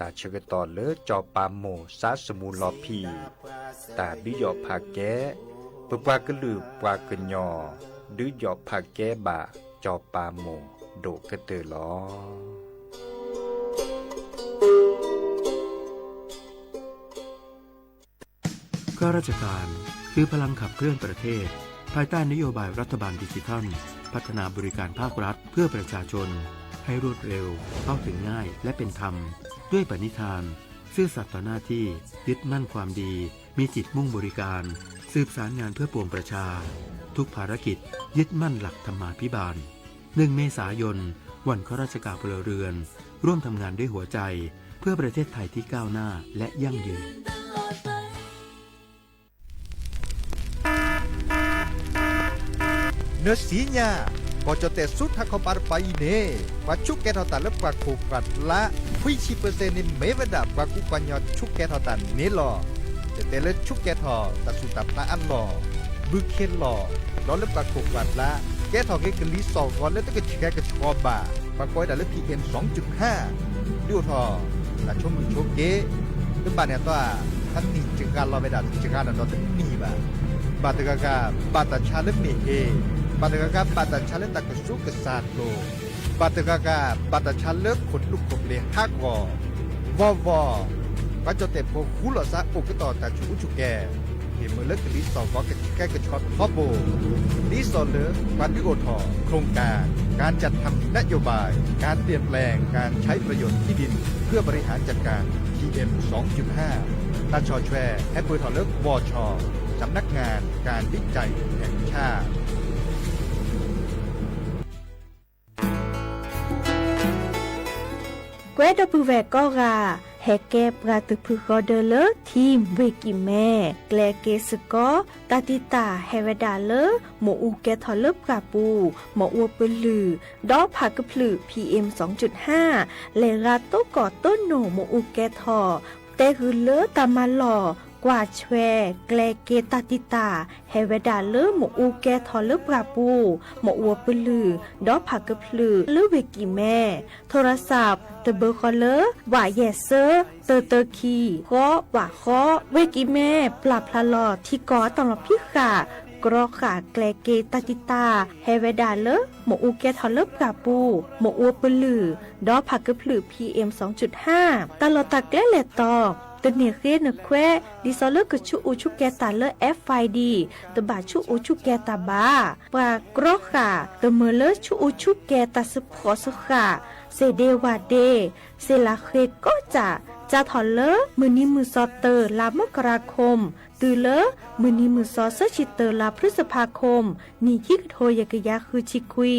တၢ်ဆၢကတီၢ်လၢစီၤပၤမိၢ်စါစမူလီၤဖံး တၢ်ဒုးယီၣ်ဖးကဲ ပပှၤကလုာ်ပှၤကညီ ဒုးယီၣ်ဖးကဲဘၣ်စီၤပၤမိၢ်ဒိၣ်ကတၢၢ်လီၤ. ข้าราชการคือพลังขับเคลื่อนประเทศ ภายใต้นโยบายรัฐบาลดิจิทัล พัฒนาบริการภาครัฐเพื่อประชาชน ให้รวดเร็ว เข้าถึงง่าย และเป็นธรรม ด้วยปณิธาน ซื่อสัตย์ต่อหน้าที่ ยึดมั่นความดี มีจิตมุ่งบริการ สืบสารงานเพื่อปวงประชา ทุกภารกิจ ยึดมั่นหลักธรรมาภิบาล หนึ่ง เมษายน วันข้าราชการพลเรือน ร่วมทำงานด้วยหัวใจ เพื่อประเทศไทยที่ก้าวหน้าและยั่งยืน နၢၤဆံညါ ကီၢ်ကၠီၣ်တဲၣ်ဆူထးခီပၤတပၤအံၤန့ၣ် ပှၤဆူးကဲထီၣ်တၢ်လၢပှၤခိၣ်ပှၤလါ ခွံဆံပၢၢ်စဲၣ်န့ၣ် မ့ၢ်ဝဲဒၣ်ပှၤကူပှၤကညီဆူးကဲထီၣ်တၢ်န့ၣ်လီၤ. တဲတဲလၢဆူးကဲထီၣ်တၢ်ဆူးတၢ်ဖျါအလီၢ် ဘုခ့လီၢ် ဒီးလၢပှၤခိၣ်ပှၤလါ ကဲထီၣ်က့ၤကလံၤစီၣ်ဂီၤလၢတကဆှဲကဆှီဘၣ် ပှၤကိးဝဲဒၣ်လၢ PM စူၣ်ဟၣ် ဒုးအိၣ်ထီၣ် တၢ်ဆိမိၣ်ဆိက့ တဘၣ်န့ၣ်အသီ အမ့ၢ်တဂၤလီၤဝဲဒၣ်တဂၤနီၢ်ဒီးတနံၣ်ဘၣ်. ဘၣ်တဂၤဂၤ ဘၣ်တၢ်ဆါလၢမ့ၢ်ဟ့ၣ်, ဘၣ်တဂၤဂၤ ဘၣ်တၢ်ဆါလၢတၢ်ကစူးကစၢ်လိၤ, ဘၣ်တဂၤဂၤ ဘၣ်တၢ်ဆါလၢခိၣ်သူခိၣ်ပျ့ၤဟးဂီၤ, ဂီၢ်ဂီၢ် ပှၤကၠီၣ်တဲၣ်ဖိဃူလိာ်သးအိၣ်ကတီၢ်တၢ်ဆူးအူဆူးကဲ ဟ့ၣ်မုာ်လၢကလံၤစီၣ်ဂီၤကဆှဲကဆှီထီဘိ, ဒ်သိးလၢ ပှၤဒုးအိၣ်ထီၣ် โครงการ การจัดทำนโยบาย การเปลี่ยนแปลงการใช้ประโยชน์ที่ดินเพื่อบริหารจัดการ PM สองจุดห้า တၢ်ဆီၣ်ထွဲ ဟဲပၢၢ်ထီၣ်လၢ วช สำนักงานการวิจัยแห่งชาติ ကွဲဒီပုၢ်ဝဲၢ်ကိးဂၤ, ဟဲကဲပှၤသုးဖုဃီဒၢလၢ ထံၣ်ဝ့ၢ်ကံၢ်မဲ, ကျဲက့ၤစ့ၢ်ကီး တၢ်တံာ်တာ်ဟဲဝဲဒၣ်လၢ မ့ၣ်အူကဲထီၣ်လၢပှၢ်ပူၤ, မ့ၣ်အူပလုၢ်, ဒီးဖးကဖျၢၣ် PM စူၣ်ဟၣ်, လဲၤရၤတိၢ်ကီၢ်တိၢ်နိၣ်မ့ၣ်အူကဲထီၣ်, တဲဃုာ်လၢတၢ်မၤလီၢ် ကွၢ်ထွဲ ကျဲက့ၤတၢ်တံာ်တာ် ဟဲဝဲဒၣ်လၢမ့ၣ်အူကဲထီၣ်လၢပှၢ်ပူၤ, မ့ၣ်အူပလုၢ်, ဒီးဖးကဖျၢၣ်လၢဝ့ၢ်ကံၢ်မဲ, ထိရစး တဘၢဃီလၢ ဝးယဲၢ်ဆၢ တၢတၢခံ ဃီ ဝးဃီ, ဝ့ၢ်ကံၢ်မဲ ပျၢ်ဖျါလီၤထံကီၢ်အတၢ်လီၤဖံးဃာ် ကြီဃာ်ကျဲက့ၤတၢ်တံာ်တာ် ဟဲဝဲဒၣ်လၢ မ့ၣ်အူကဲထီၣ်လၢပှၢ်ပူၤ, မ့ၣ်အူပလုၢ်, ဒီးဖးကဖျၢၣ် PM စူၣ်ဟၣ်, တၢ်လီၢ်တၢ်ကျဲလဲၤတီၤ တန့ၢ်ဃ့နခွဲး ဒ်သိးလၢကဆူးအူဆူးကဲတၢ်လၢ FID တဘၣ်ဆူးအူဆူးကဲတၢ်ဘၣ်. ပှၤကြီဃာ် တမၢလၢဆူးအူဆူးကဲတၢ်စ့ဖှီၣ်စ့ဃာ် စ့ဒ့ဝးဒ့ စ့လးဃ့ကိးကၠၢ် စးထီၣ်လၢ မုၢ်နံၤမုၢ်သီ တၢ လါမကရၤခိၣ် တုၤလၢ မုၢ်နံၤမုၢ်သီ သၢဆံတၢ လါဖျုစဖါခိၣ် နံၣ်ခံကထိယဲၢ်ကယၤဃုဆံခွံ,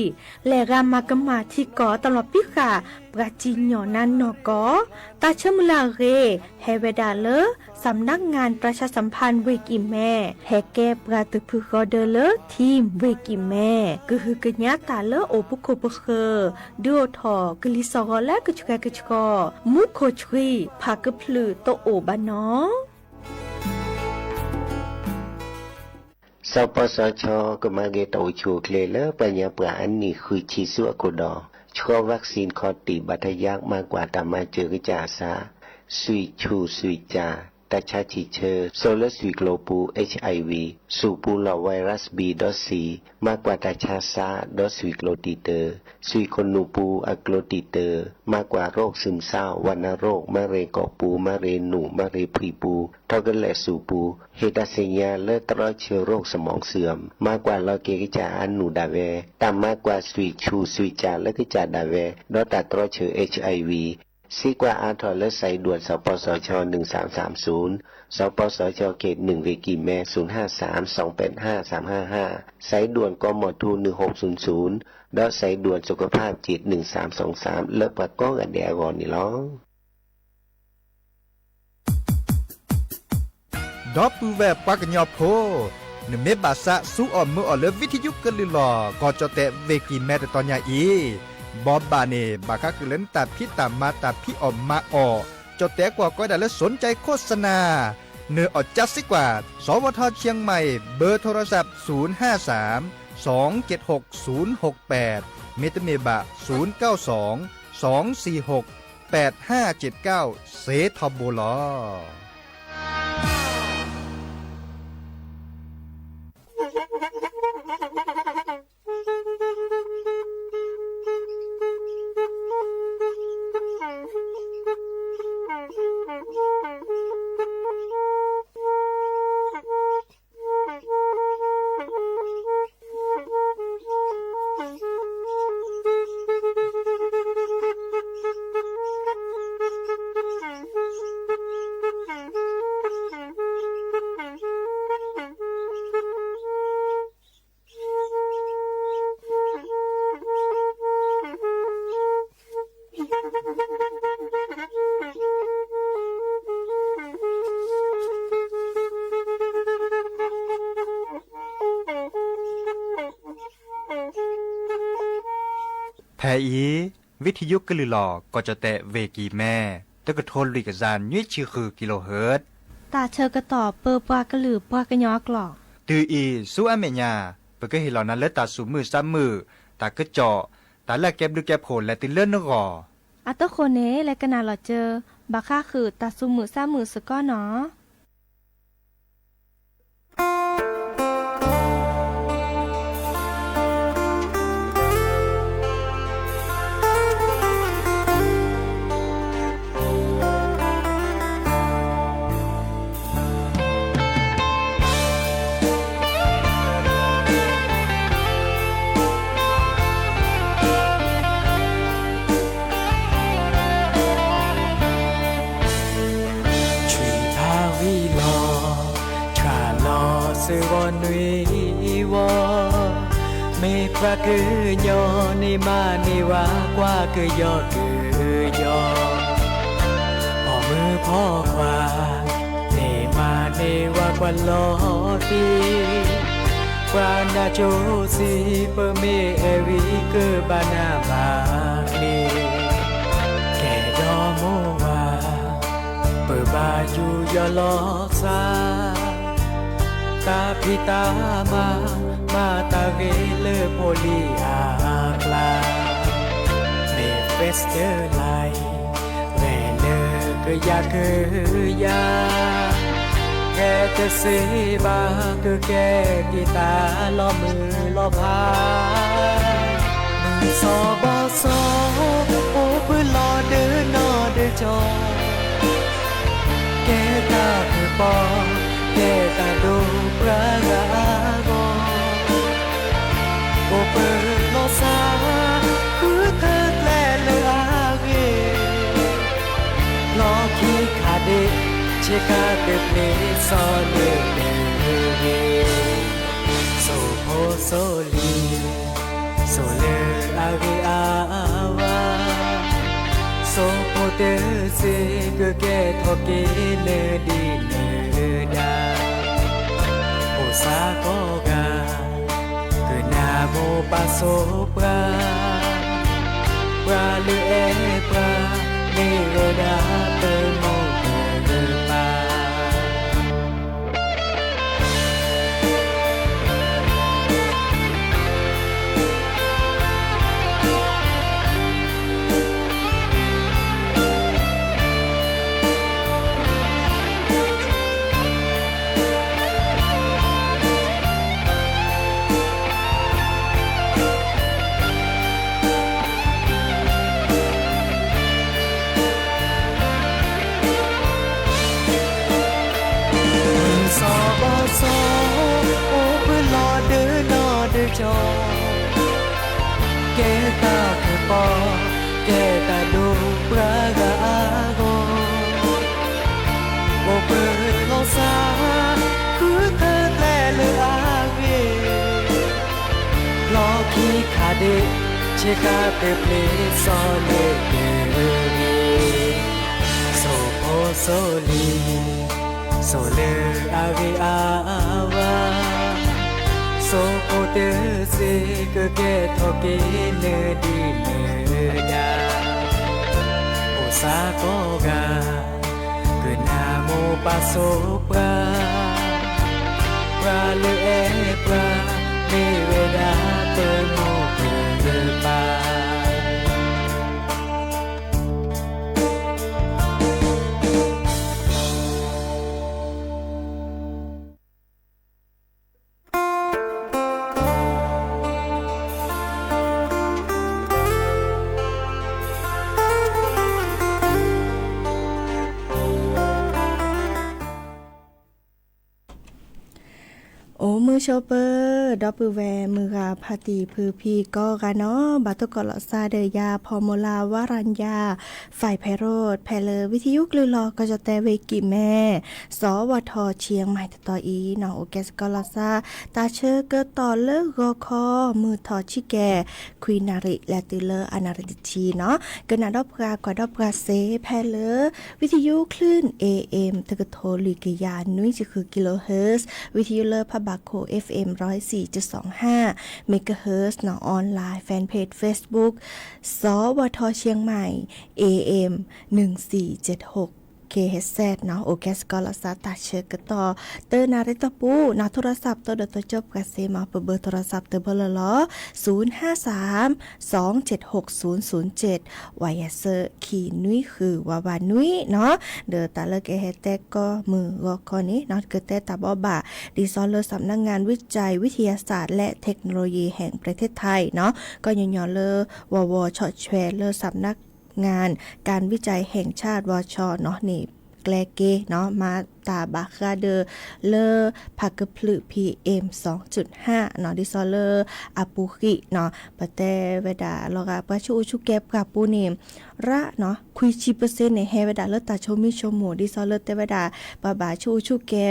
လဲၤရၤမၤကမၣ်ထံကီၢ်တၢ်လီၤဖံးဃာ် ပှၤစံၣ်ညီၣ်နါနီၢ်ကီၢ်, တၢ်ဆၢမုၢ်လၢ်အဂ့ၢ် ဟဲဝဲဒၣ်လၢ สำนักงานประชาสัมพันธ์ ဝ့ၢ်ကံၢ်မဲ ဟဲကဲပှၤသုးဖုဃီဒၢလၢ ထံၣ်ဝ့ၢ်ကံၢ်မဲ ကဟုကညးတၢ်လၢအိၣ်ပူၤခိၣ်ပဃၢၤ ဒုးအိၣ်ထီၣ်ကလံၤစီၣ်ဂီၤလၢကဆှဲကဆှီ, မူခိၣ်ဆှံ ဖးကဖျၢၣ်တအိၣ်ဘၣ်နီၣ် စီၤပီစီၤခၠီ ကမၤဂ့ၤတၢ်အိၣ်ဆူၣ်အိၣ်ချ့လၢ ပှၤညါပှၤအနံၣ်ဃုဆံဆူအခိၣ်ဒီး ဆှီ vaccine ခီၣ်တံၢ်ဘၣ်ထယါ မၤကွၢ်တၢ်မၤစၢၤကစၢ်အသး, ဆွံၣ်ဆူၣ်ဆွံၣ်ကၠၢ် တၢ်ဆါဆံၣ်ဆၢ စိာ်လၢဆွံၣ်ကျိၤပူၤ HIV, ဆူၣ်ပူၤလီၢ် virus B ဒီး C, မၤကွၢ်တၢ်ဆါသး ဒီးဆွံၣ်ကျိၤတံာ်တာ်, ဆွံၣ်ခိၣ်နူာ်ပူၤအကျိၤတံာ်တာ်, မၤကွၢ် โรคซึมเศร้า วัณโรค မၤရ့ၣ်ကီၢ်ပူၤ မၤရ့ၣ်နူၣ် မၤရ့ၣ်ဖှံၣ်ပူၤ ထီၣ်ကလဲာ်ဆူၣ်ပူၤ ဟ့ၣ်တၢ်သ့ၣ်ညါလၢတြီဆၢ โรคสมองเสื่อม မၤကွၢ်လီၤက့ၤကစၢ်အနူၢ်ဒၣ်ဝဲ တၢ်မၤကွၢ်ဆွံၣ်ဆူၣ်ဆွံၣ်ကၠၢ်လၢကစၢ်ဒၣ်ဝဲ ဒီးတၢ်တြီဆၢ HIV စံးကွၢ်အါထီၣ်လၢ สายด่วน สปสช หนึ่งสามสามศูนย์, สปสช เขตหนึ่ง ဝ့ၢ်ကံၢ်မဲ ศูนย์ห้าสาม สองแปดห้า สามห้าห้า, สายด่วน กมท หนึ่งหกศูนย์ศูนย์ ဒီး สายด่วนสุขภาพจิต หนึ่งสามสองสาม လၢပှၤကိးဂၤဒဲးအဂီၢ်န့ၣ်လီၤ. ဒီပုၢ်ဝဲၢ်ပှၤကညီဖိ, နမ့ၢ်ဘၣ်သးစူအီၣ်မၢအီၣ်လၢ ဝံထယုကလုာ်လီၢ် ကီၢ်ကၠီၣ်တဲၣ်ဝ့ၢ်ကံၢ်မဲတတီၤညါအံၤ, ဘီဘၣ်န့ၣ် ဘၣ်ဃးဃုာ်လၢနတၢ်ဖံးတၢ်မၤတၢ်ဖံးအီၣ်မၤအီၣ်, ကၠီၣ်တဲၣ်ကွီၢ်ကိးဝဲဒၣ်လၢ สนใจโฆษณา, နၢၤအီၣ်ကၠါစ့ၢ်ကီး, สวท เชียงใหม่ เบอร์โทรศัพท์ ศูนย์ห้าสาม สองเจ็ดหก ศูนย์หกแปด မ့တမ့ၢ်ဘၣ် ศูนย์เก้าสอง สองสี่หก แปดห้าเจ็ดเก้า စ့ထီဘိလီၤ. ဖဲအံၤ ဝံထံယိကလုာ်လီၤ ကီၢ်ကၠီၣ်တဲၣ် ဝ့ၢ်ကံၤမဲ တကထိလွံၢ်ကယၤနွံဆံဃု ကံလိဟၢၣ်, တၢ်ဆၢကတီၢ်ပၢပှၤကလုာ်ပှၤကညီအကျိာ်. တုၤအံၤဆူအမဲာ်ညါ ပကဟ့ၣ်လီၤနၤလၢတၢ်သူၣ်မုာ်သးမုာ်, တၢ်ကစီၣ်, တၢ်လၢအကဲဘျုးကဲဖှိၣ်လဲၤတုၤလၢနဂီၢ်. အတဃိန့ၣ် လဲၤကနၣ်လီၤစၢၤ ဘၣ်ဃးဃုာ်တၢ်သူၣ်မုာ်သးမုာ်စ့ၢ်ကီးနီၤ. ထွံၣ်ဖးဝံၤလီၤ ဆှၣ်လီၤစ့ၢ်ဝီနွံဝီ, မ့ၢ်ပှၤကညီန့ၣ် မၤန့ၢ်ဝဲကွၢ်ကယီကယီ, အီၣ်မုာ်ဖီခွါန့ၣ် မၤန့ၢ်ဝဲကွၢ်လီၤတံၢ်, ပှၤနၢ်ကၠိစံး ပမ့ၢ်အဲၣ်ဝံၤ ကဘၣ်နၢ်ဘၣ်ကျ့, ကဲဒီးမိၢ်ဝၤ ပဘၣ်ယူးယီၣ်လီၤစၢ်, တၢ်ဖံးတၢ်မၤ မၤတၢ်ဂ့ၤလၢဖိလံၤအကျါ, မ့ၢ် Festival လဲၤလၢကယၤကယၤ, ကဲတစ့ဘၣ် ကကဲက့ၤတၢ်လီၤမုၢ်လီၤဖး, မုၢ်စီၤဘီၣ်စီၤ အိၣ်ပၢၤလီၤဒၢနီၢ်ဒၢကၠီ ကဲတၢ်ကပီၤ ကဲတၢ်ဒိပှၤဂၤအဂီၢ်, အိၣ်ပၢၤလီၤစၢ် ဃုထၢကျဲလၢအဂ့ၢ်, လီၢ်ခံခးဒ့ ဆ့ကၤတပျ့ၤစီၤလၢတဂ့ၤ, စိၢ်ဖိစိၢ်လံၤ စိၢ်လၢအဂ့ၤအဝါ, စိၢ်ဖိတစ့ ကကဲထီၣ်က့ၤနဒ်နဒါ, အိၣ်စးကီးဂၤ ကနၢ်မိၢ်ပၢ်ဆိးပှၤ, ပှၤလၢအဲၣ်ပှၤ မ့ၢ်ဝဲဒၣ်ပမိၢ်ပပၢ် မုၢ်စီၤဘီၣ်စီၤ အိၣ်ပၢၤလီၤဒၢနီၢ်ဒၢကၠီ, ကဲတၢ်ကပီၤ ကဲတၢ်ဒိပှၤဂၤအဂီၢ်, အိၣ်ပၢၤလီၤစၢ် ဃုထၢကျဲလၢအဂ့ၢ်, လီၢ်ခံခးဒ့ ဆ့ကၤတပျ့ၤစီၤလၢတဂ့ၤ, စိၢ်ဖိစိၢ်လံၤ စိၢ်လၢအဂ့ၤအဝါ, စိၢ်ဖိတစ့ ကကဲထီၣ်က့ၤနဒ်နဒါ, အိၣ်စးကီးဂၤ ကနၢ်မိၢ်ပၢ်ဆိးပှၤ, ပှၤလၢအဲၣ်ပှၤ မ့ၢ်ဝဲဒၣ်ပမိၢ်ပပၢ် မုၢ်ဆိပၢၤ ဒီပုၢ်ဝဲၢ်မုၢ်ဂၤဖါတံၢ်ဖုဖံကိးဂၤနီၤ, ဘၣ်သကိးလီၤစၢ်ဒီးယၤ ဖီမူလါ ဝါရံယါ ဖဲးဖဲးရိၣ် ဖဲလၢ ဝံသယုကလုၢ်လီၤ ကီၢ်ကၠီၣ်တဲၣ်ဝ့ၢ်ကံၢ်မဲ စီၤဝီၤထီၣ် ဆံမံၤ တတီၤအံၤနီၤ, အိၣ်ကဲစ့ၢ်ကီးလီၤစၢ် တၢ်ဆၢကတီၢ်လၢဂီၤခီ မုၢ်ထီၣ်ဆံကဲ ခွံနၣ်ရံၣ် လဲၤတုၤလၢအနၣ်ရံၣ်တဆံနီၤ, ကနၣ်ဒီးပှၤကွၢ်ဒီးပှၤစ့ဖဲလၢ ဝံသယုကလုၢ် เอเอ็ม တကထိလွံၢ်ကယၤနွံဆံဃု kilohertz, ဝံသယုလၢဖးဘၣ်ခိၣ် เอฟเอ็ม ร้อยสี่จุดสองห้าเมกะเฮิรตซ์နီၤ, online fanpage Facebook စီၤဝီၤထီၣ် เชียงใหม่ เอเอ็ม หนึ่งสี่เจ็ดหกเคเอชเซดနီၤ, အိၣ်ကဲစ့ၢ်ကီးလီၤစၢ် တၢ်ဆၢကတီၢ် တနၣ်ရံၣ်တီၢ်ပူၤနီၤ, ထိရၣ်စးပတီၢ်ဒီးတိစၢၤပှၤစ့မး ပဘၢထိရၣ်စးတဘီလၢ်လီၤ, ศูนย์ห้าสามสองเจ็ดหกศูนย์ศูนย์เจ็ด ဝါယၤစၢ ခံနွံဃု ဝးဝးနွံနီၤ, ဒီးတၢ်လၢကဟဲတဲကီၢ်မုၢ်ဂီၤခီန့ၣ်နီၤ, ကတဲတၢ်ဘိးဘၣ် ဒ်သိးလၢ สำนักงานวิจัยวิทยาศาสตร์และเทคโนโลยีแห่งประเทศไทยနီၤ, ကညီညီလၢ ဝီၤဝီၤဆီၣ်ထွဲလၢ สำนักงานการวิจัยแห่งชาติ วชနီၤန့ၣ် ကျဲက့ၤနီၤ, မၤတၢ်ဘၣ်ဃးဒီးလၢ ဖးကဖျုး พีเอ็มสองจุดห้าနီၤ, ဒ်သိးလၢအပူၤဃံးနီၤ, ပတဲဝဲဒၣ်လီၤဂာ် ပှၤဆူးအိၣ်ဆူးကဲပှၢ်ပူၤန့ၣ် ရၣ်နီၤ ခွံဆံပၢၢ်စ့န့ၣ် ဟဲဝဲဒၣ်လၢတၢ်ဆိမိၣ်ဆိကမိၣ် ဒ်သိးလၢတဲဝဲဒၣ် ပှၤဘၣ်ဆူးအိၣ်ဆူးကဲ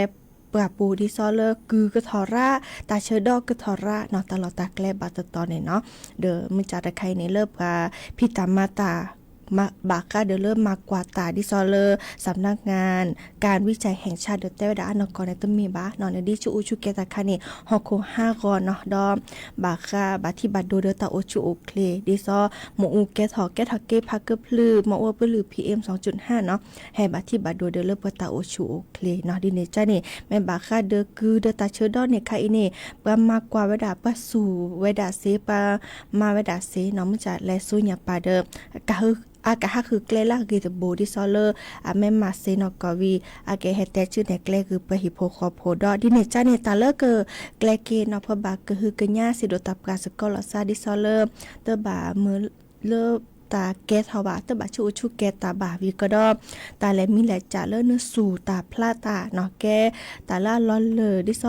ပှၢ်ပူၤ ဒ်သိးလၢကုၤကထီၣ်ရၣ်, တၢ်ဆၢဒီကထီၣ်ရၣ်နီၤ, တၢ်လီၢ်တၢ်ကျဲဘၣ်တတီၤန့ၣ်နီၤ, ဒီးမုၢ်ကၢ်တခါအံၤန့ၣ် လၢပှၤဖံးတၢ်မၤတၢ် ဘၣ်ဃးဒီးလၢမၤကွၢ်တၢ် ဒ်သိးလၢ สำนักงานการวิจัยแห่งชาติ ဒီးတဲဝဲဒၣ်အနီၢ်ကီၢ်န့ၣ် တမ့ၢ်ဘၣ်နီၤ, န့ၣ်ဒ်ဆူးအိၣ်ဆူးကဲတၢ်ခါန့ၣ် ဟီၣ်ခိၣ်ဟးဂီၤနီၤ, ဒီးဘၣ်ဃးဘၣ်ထံၣ်ဘၣ်ဒိဒီးတၢ်အိၣ်ဆူၣ်အိၣ်ချ့ ဒ်သိး မ့ၣ်အူကဲထီၣ် ကဲထီၣ်က့ၤ ဖးကဖျုး မ့ၣ်အူပလုၢ် พีเอ็มสองจุดห้าနီၤ, ဟဲဘၣ်ထံၣ်ဘၣ်ဒိဒီးလၢပှၤတၢ်အိၣ်ဆူၣ်အိၣ်ချ့နီၤ, ဒ်န့ၣ်ကန့ၣ် မ့ၢ်ဘၣ်ဃးဒီးကုၤဒီးတၢ်ဆၢဒီန့ၣ်ခါအံၤန့ၣ် ပှၤမၤကွၢ်ဝဲဒၣ် ပှၤစူၢ်ဝဲဒၣ်စ့ ပှၤမၤဝဲဒၣ်စ့နီၤ, မုၢ်ကၢ်လဲၤဆူညါပၢ်ဒီး အကဟးဃုာ်ကျဲလၢအဂ့ၤတဘိ ဒ်သိးလၢ အမ့ၢ်မၤစ့နီၢ်ကီၢ်ဝံၤ အကဟဲတဲဆူၣ်နဲၣ်ကျဲဂ့ၤပှၤဟံၣ်ဖိဃီဖိဒီး ဒ်န့ၣ်ကန့ၣ် တၢ်လၢကကျဲက့ၤနီၤ ပဘၣ်ကဟုကညးစံးဒိၣ်တၢ်ပှၢ်စ့ၢ်ကီးလီၤစၢ် ဒ်သိးလၢ တဘၣ်မုာ်လၢတၢ်ကဲထီၣ်ဘၣ် တဘၣ်ဆူးအိၣ်ဆူးကဲတၢ်ဘၣ်ဝံၤကဒီး တၢ်လဲၤမံလဲၤကၠးလၢနစူၢ်တၢ်ဖျါတၢ်နီၤ ကဲတၢ်လၢအလီၤလၢာ် ဒ်သိး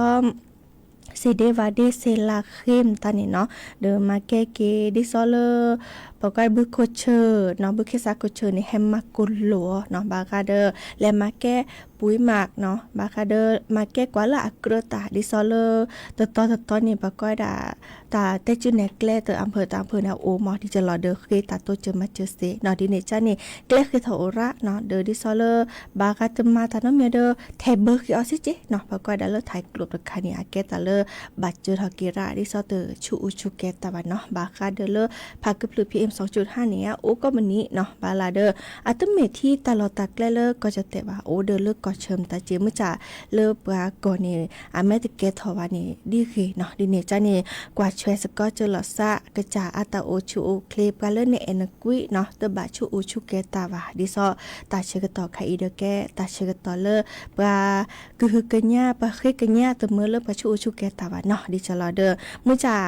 စ့ဒ့ဝၤဒ့စ့လၤဃ့မတၤန့ၣ်နီၤ ဒီးမၤကဲက့ၤ ဒ်သိးလၢ ပကွၢ်ဘုခိၣ်ဆၢနီၤ ဘုခ့စးခိၣ်ဆၢန့ၣ် ဟဲမၤကိၢ်လိာ်အီၤနီၤ ဘၣ်ဃးဒီး လဲၤမၤကဲပှ့ၤမးနီၤ ဘၣ်ဃးဒီး မၤကဲကွၢ်လၢအကြၢးတၢ် ဒ်သိးလၢ တတီတတီန့ၣ် ပကွၢ်ဒၣ် တၢ်တဲစုနဲၣ်ကျဲတၢ်အဖၢၣ်တၢ်ဖၢၣ်န့ၣ် အိၣ်မး ဒ်ကလီၤဒီးဃ့တၢ်တိစၢၤမၤစၢၤစ့နီၤ ဒ်န့ၣ်ကန့ၣ် ကျဲဃ့ထီၣ်အိၣ်ရၣ်နီၤ ဒီးဒ်သိးလၢ ဘၣ်ဃးတမၤတၢ်နီတမံၤဒီး ထဲးဘၢဃ့အီၤစ့ၢ်ကီးနီၤ ပကွၢ်ဒၣ်လၢထံကျိတခါန့ၣ် အကဲတၢ်လၢ ဘၣ်စၢၤထီၣ်က့ၤရၣ် ဒ်သိးတဆူးအိၣ်ဆူးကဲတၢ်ဘၣ်နီၤ ဘၣ်ဃးဒီးလၢ ဖးကဖျုး พีเอ็มสองจุดห้าန့ၣ် အိၣ်ကိးမုၢ်နံၤနီၤ ဘၣ်လၢဒီး အတမ့ၢ်ထံတၢ်လီၢ်တၢ်ကျဲလၢကီၢ်ကၠီၣ်တဲၣ်ဘၣ် အိၣ်ဒီးလၢကီၢ်ဆၢမတၤစ့ မုၢ်ကၢ်လၢပှၤကီၢ်န့ၣ် အမ့ၢ်တကဲထီၣ်ဘၣ်န့ၣ် ဒ်ဂ့ၤနီၤ ဒ်န့ၣ်ကန့ၣ် ကွၢ်ဆွဲစ့ၢ်ကီးစၢၤလီၤစၢ် ကစၢ်အတၢ်အိၣ်ဆူၣ်အိၣ်ချ့ ပှၤလၢနအဲၣ်နကွံနီၤ တဘၣ်ဆူးအိၣ်ဆူးကဲတၢ်ဘၣ် ဒ်သိး တၢ်ဆၢကတီၢ်ခါအံၤဒီးကဲ တၢ်ဆၢကတီၢ်လၢ ပှၤ ကဟုကညး ပှၤဃ့ကညးတမုာ်လၢပှၤဆူးအိၣ်ဆူးကဲတၢ်ဘၣ်နီၤ ဒ်ကလီၤဒီး မုၢ်ကၢ်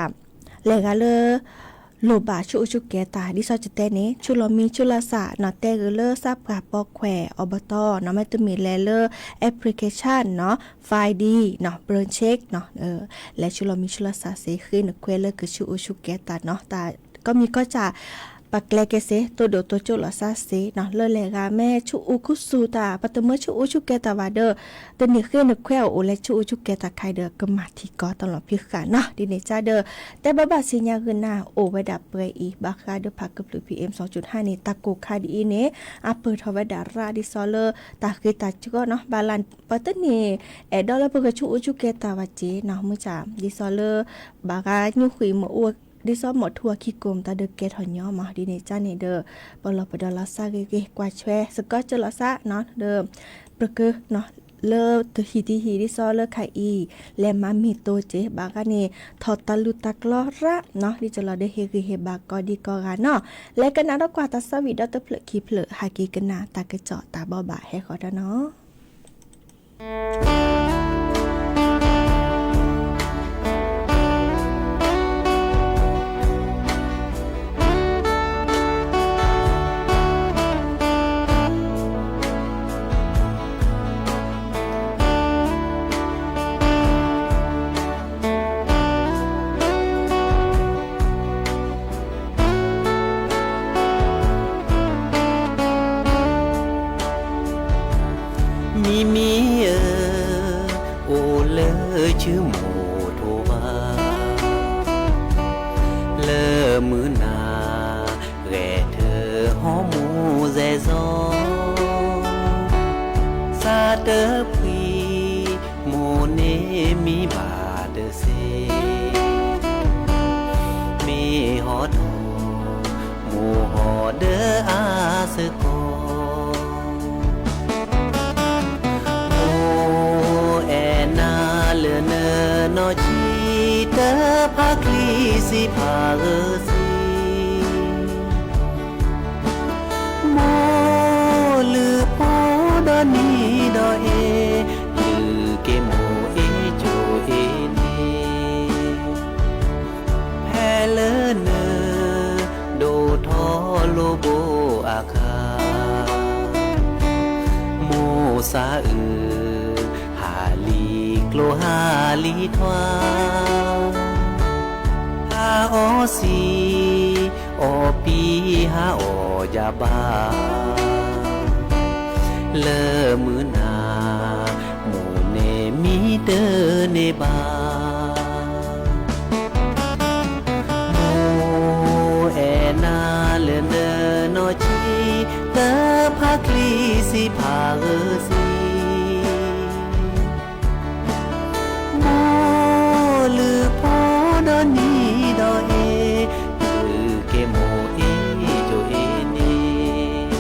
လဲၤဂၤလၢ လိၣ်ဘၣ်ဆူးအိၣ်ဆူးကဲတၢ် ဒ်သိးကတဲန့ၣ် ဆူးလီၤမံဆူးလီၤစးနီၤ တဲဂ့ၤလၢစးပှၢ်ပိာ်ခွဲး အီးဘတီၢ်နီၤ မ့တမ့ၢ်လဲၤလၢ applicationနီၤ Findနီၤ BrainCheckနီၤ လဲၤဆူးလီၤမံဆူးလီၤစးစ့ ဃ့နခွဲးလၢကဆူးအိၣ်ဆူးကဲတၢ်နီၤ တၢ်ကိးမံၤကိးကၢ် ပကျဲက့ၤစ့ တိၢ်ဒိၣ်တိစၢၤလီၤစၢ်စ့နီၤ လၢလဲၤဂၤမ့ၢ်ဆူးအိၣ်ခူသူၣ်တၢ် ပတမၢဆူးအိၣ်ဆူးကဲတၢ်ဘၣ်ဒီး တန့ၢ်ဃ့နခွဲးအအိၣ်လဲၤဆူးအိၣ်ဆူးကဲတၢ်ခါအံၤဒီး ကမၤထံကီၢ်တၢ်လီၢ်ဖံးဃာ်နီၤ ဒ်န့ၣ်ကဒီး တဲဘၣ်ဘၣ်ဆ့ညါဂ့ၤနၤ အိၣ်ဝဲဒၣ်ပှဲၤအံၤ ဘၣ်ဃးဒီးဖးကဖျုး พีเอ็มสองจุดห้าန့ၣ် တၢ်ကိၢ်ခါဒ်အံၤန့ၣ် အပၢၢ်ထီၣ်ဝဲဒၣ်ရၣ်ဒ်သိးလၢ တၢ်ဃ့တၢ်ကီနီၤ ဘၣ်လၢ ပတန့ၢ်အဲၣ်ဒိးလၢပကဆူးအိၣ်ဆူးကဲတၢ်ဘၣ်စ့နီၤ မုၢ်ကၢ် ဒ်သိးလၢ ဘၣ်ဂၤညူဃံးမ့ၣ်အူ ဒ်သိးမီၣ်ထူအခံကိးမတၤဒီးကဲထီၣ်ညီမး ဒ်န့ၣ်ကန့ၣ်ဒီး ပလီၢ်ပဒီးလီၤစၢ်ဂ့ၤဂ့ၤ ကွၢ်ဆွဲစ့ၢ်ကီးစၢၤလီၤစၢ်နီၤ ဒီး ပကြၢး လၢတဟံၣ်တဟံၣ်ဒ်သိးလၢခါအံၤ လဲၤမၤမ့ၢ်တိစ့ ဘၣ်ဂၤန့ၣ် ထီၣ်တၢ်လူၢ်တၢ်ကျီရၣ်နီၤ ဒ်ကလီၤဒီးဟ့ၣ်ဂံၢ်ဟ့ၣ်ဘါကိးဒံကိးဂၤနီၤ လဲၤကနၣ်ဒီးကွၢ်တၢ်သးဝံၣ်ဒီးတဖျၢၣ်ခံဖျၢၣ် ဟးက့ၤကနၣ်တၢ်ကစီၣ်တၢ်ဘိးဘၣ်ဟဲဃီၤဒီးနီၤ. မံမံဧၢ, အိၣ်လၢဆူမိၢ်ထိၣ်ဘၣ်, လၢမုၢ်နၤ ဂဲၤထၢၣ်ဟီမိၢ်စဲးစီ, စးတဖှံ မိၢ်န့ၣ်မံဘၣ်တစ့, မ့ၢ်ဟီထီၣ် မိၢ်ဟီၣ်ဒီးအါစ့ၢ်ကီး. မိၢ်အဲၣ်နၤလၢနနီၢ်ဆံး, တဖးချံစံးဖးဂၢၢ်စ့ၢ်, မိၢ်လုၢ်ဖိဒီနံၤဒီအ့, လုၢ်က့ၤမိၢ်အ့ၣ်ကၠိအ့ၣ်န့ၣ်, ဖဲလၢန ဒိၣ်ထီၣ်လိာ်ဘိအခါ, မိၢ်စးအုး ဟးလံကျိဟးလံထွါ, ဟးအီစံ အီပံဟးအီယၤဘၣ်, လၢမုၢ်နၤ မိၢ်န့ၣ်မံတန့ၢ်ဘၣ်. မိၢ်အဲၣ်နၤလၢနနီၢ်ဆံး, တဖးချံစံးဖးဂၢၢ်စ့ၢ်, မိၢ်လုၢ်ဖိဒီနံၤဒီအ့ၣ်, လုၢ်က့ၤမိၢ်အ့ၣ်ကၠိအ့ၣ်န့ၣ်.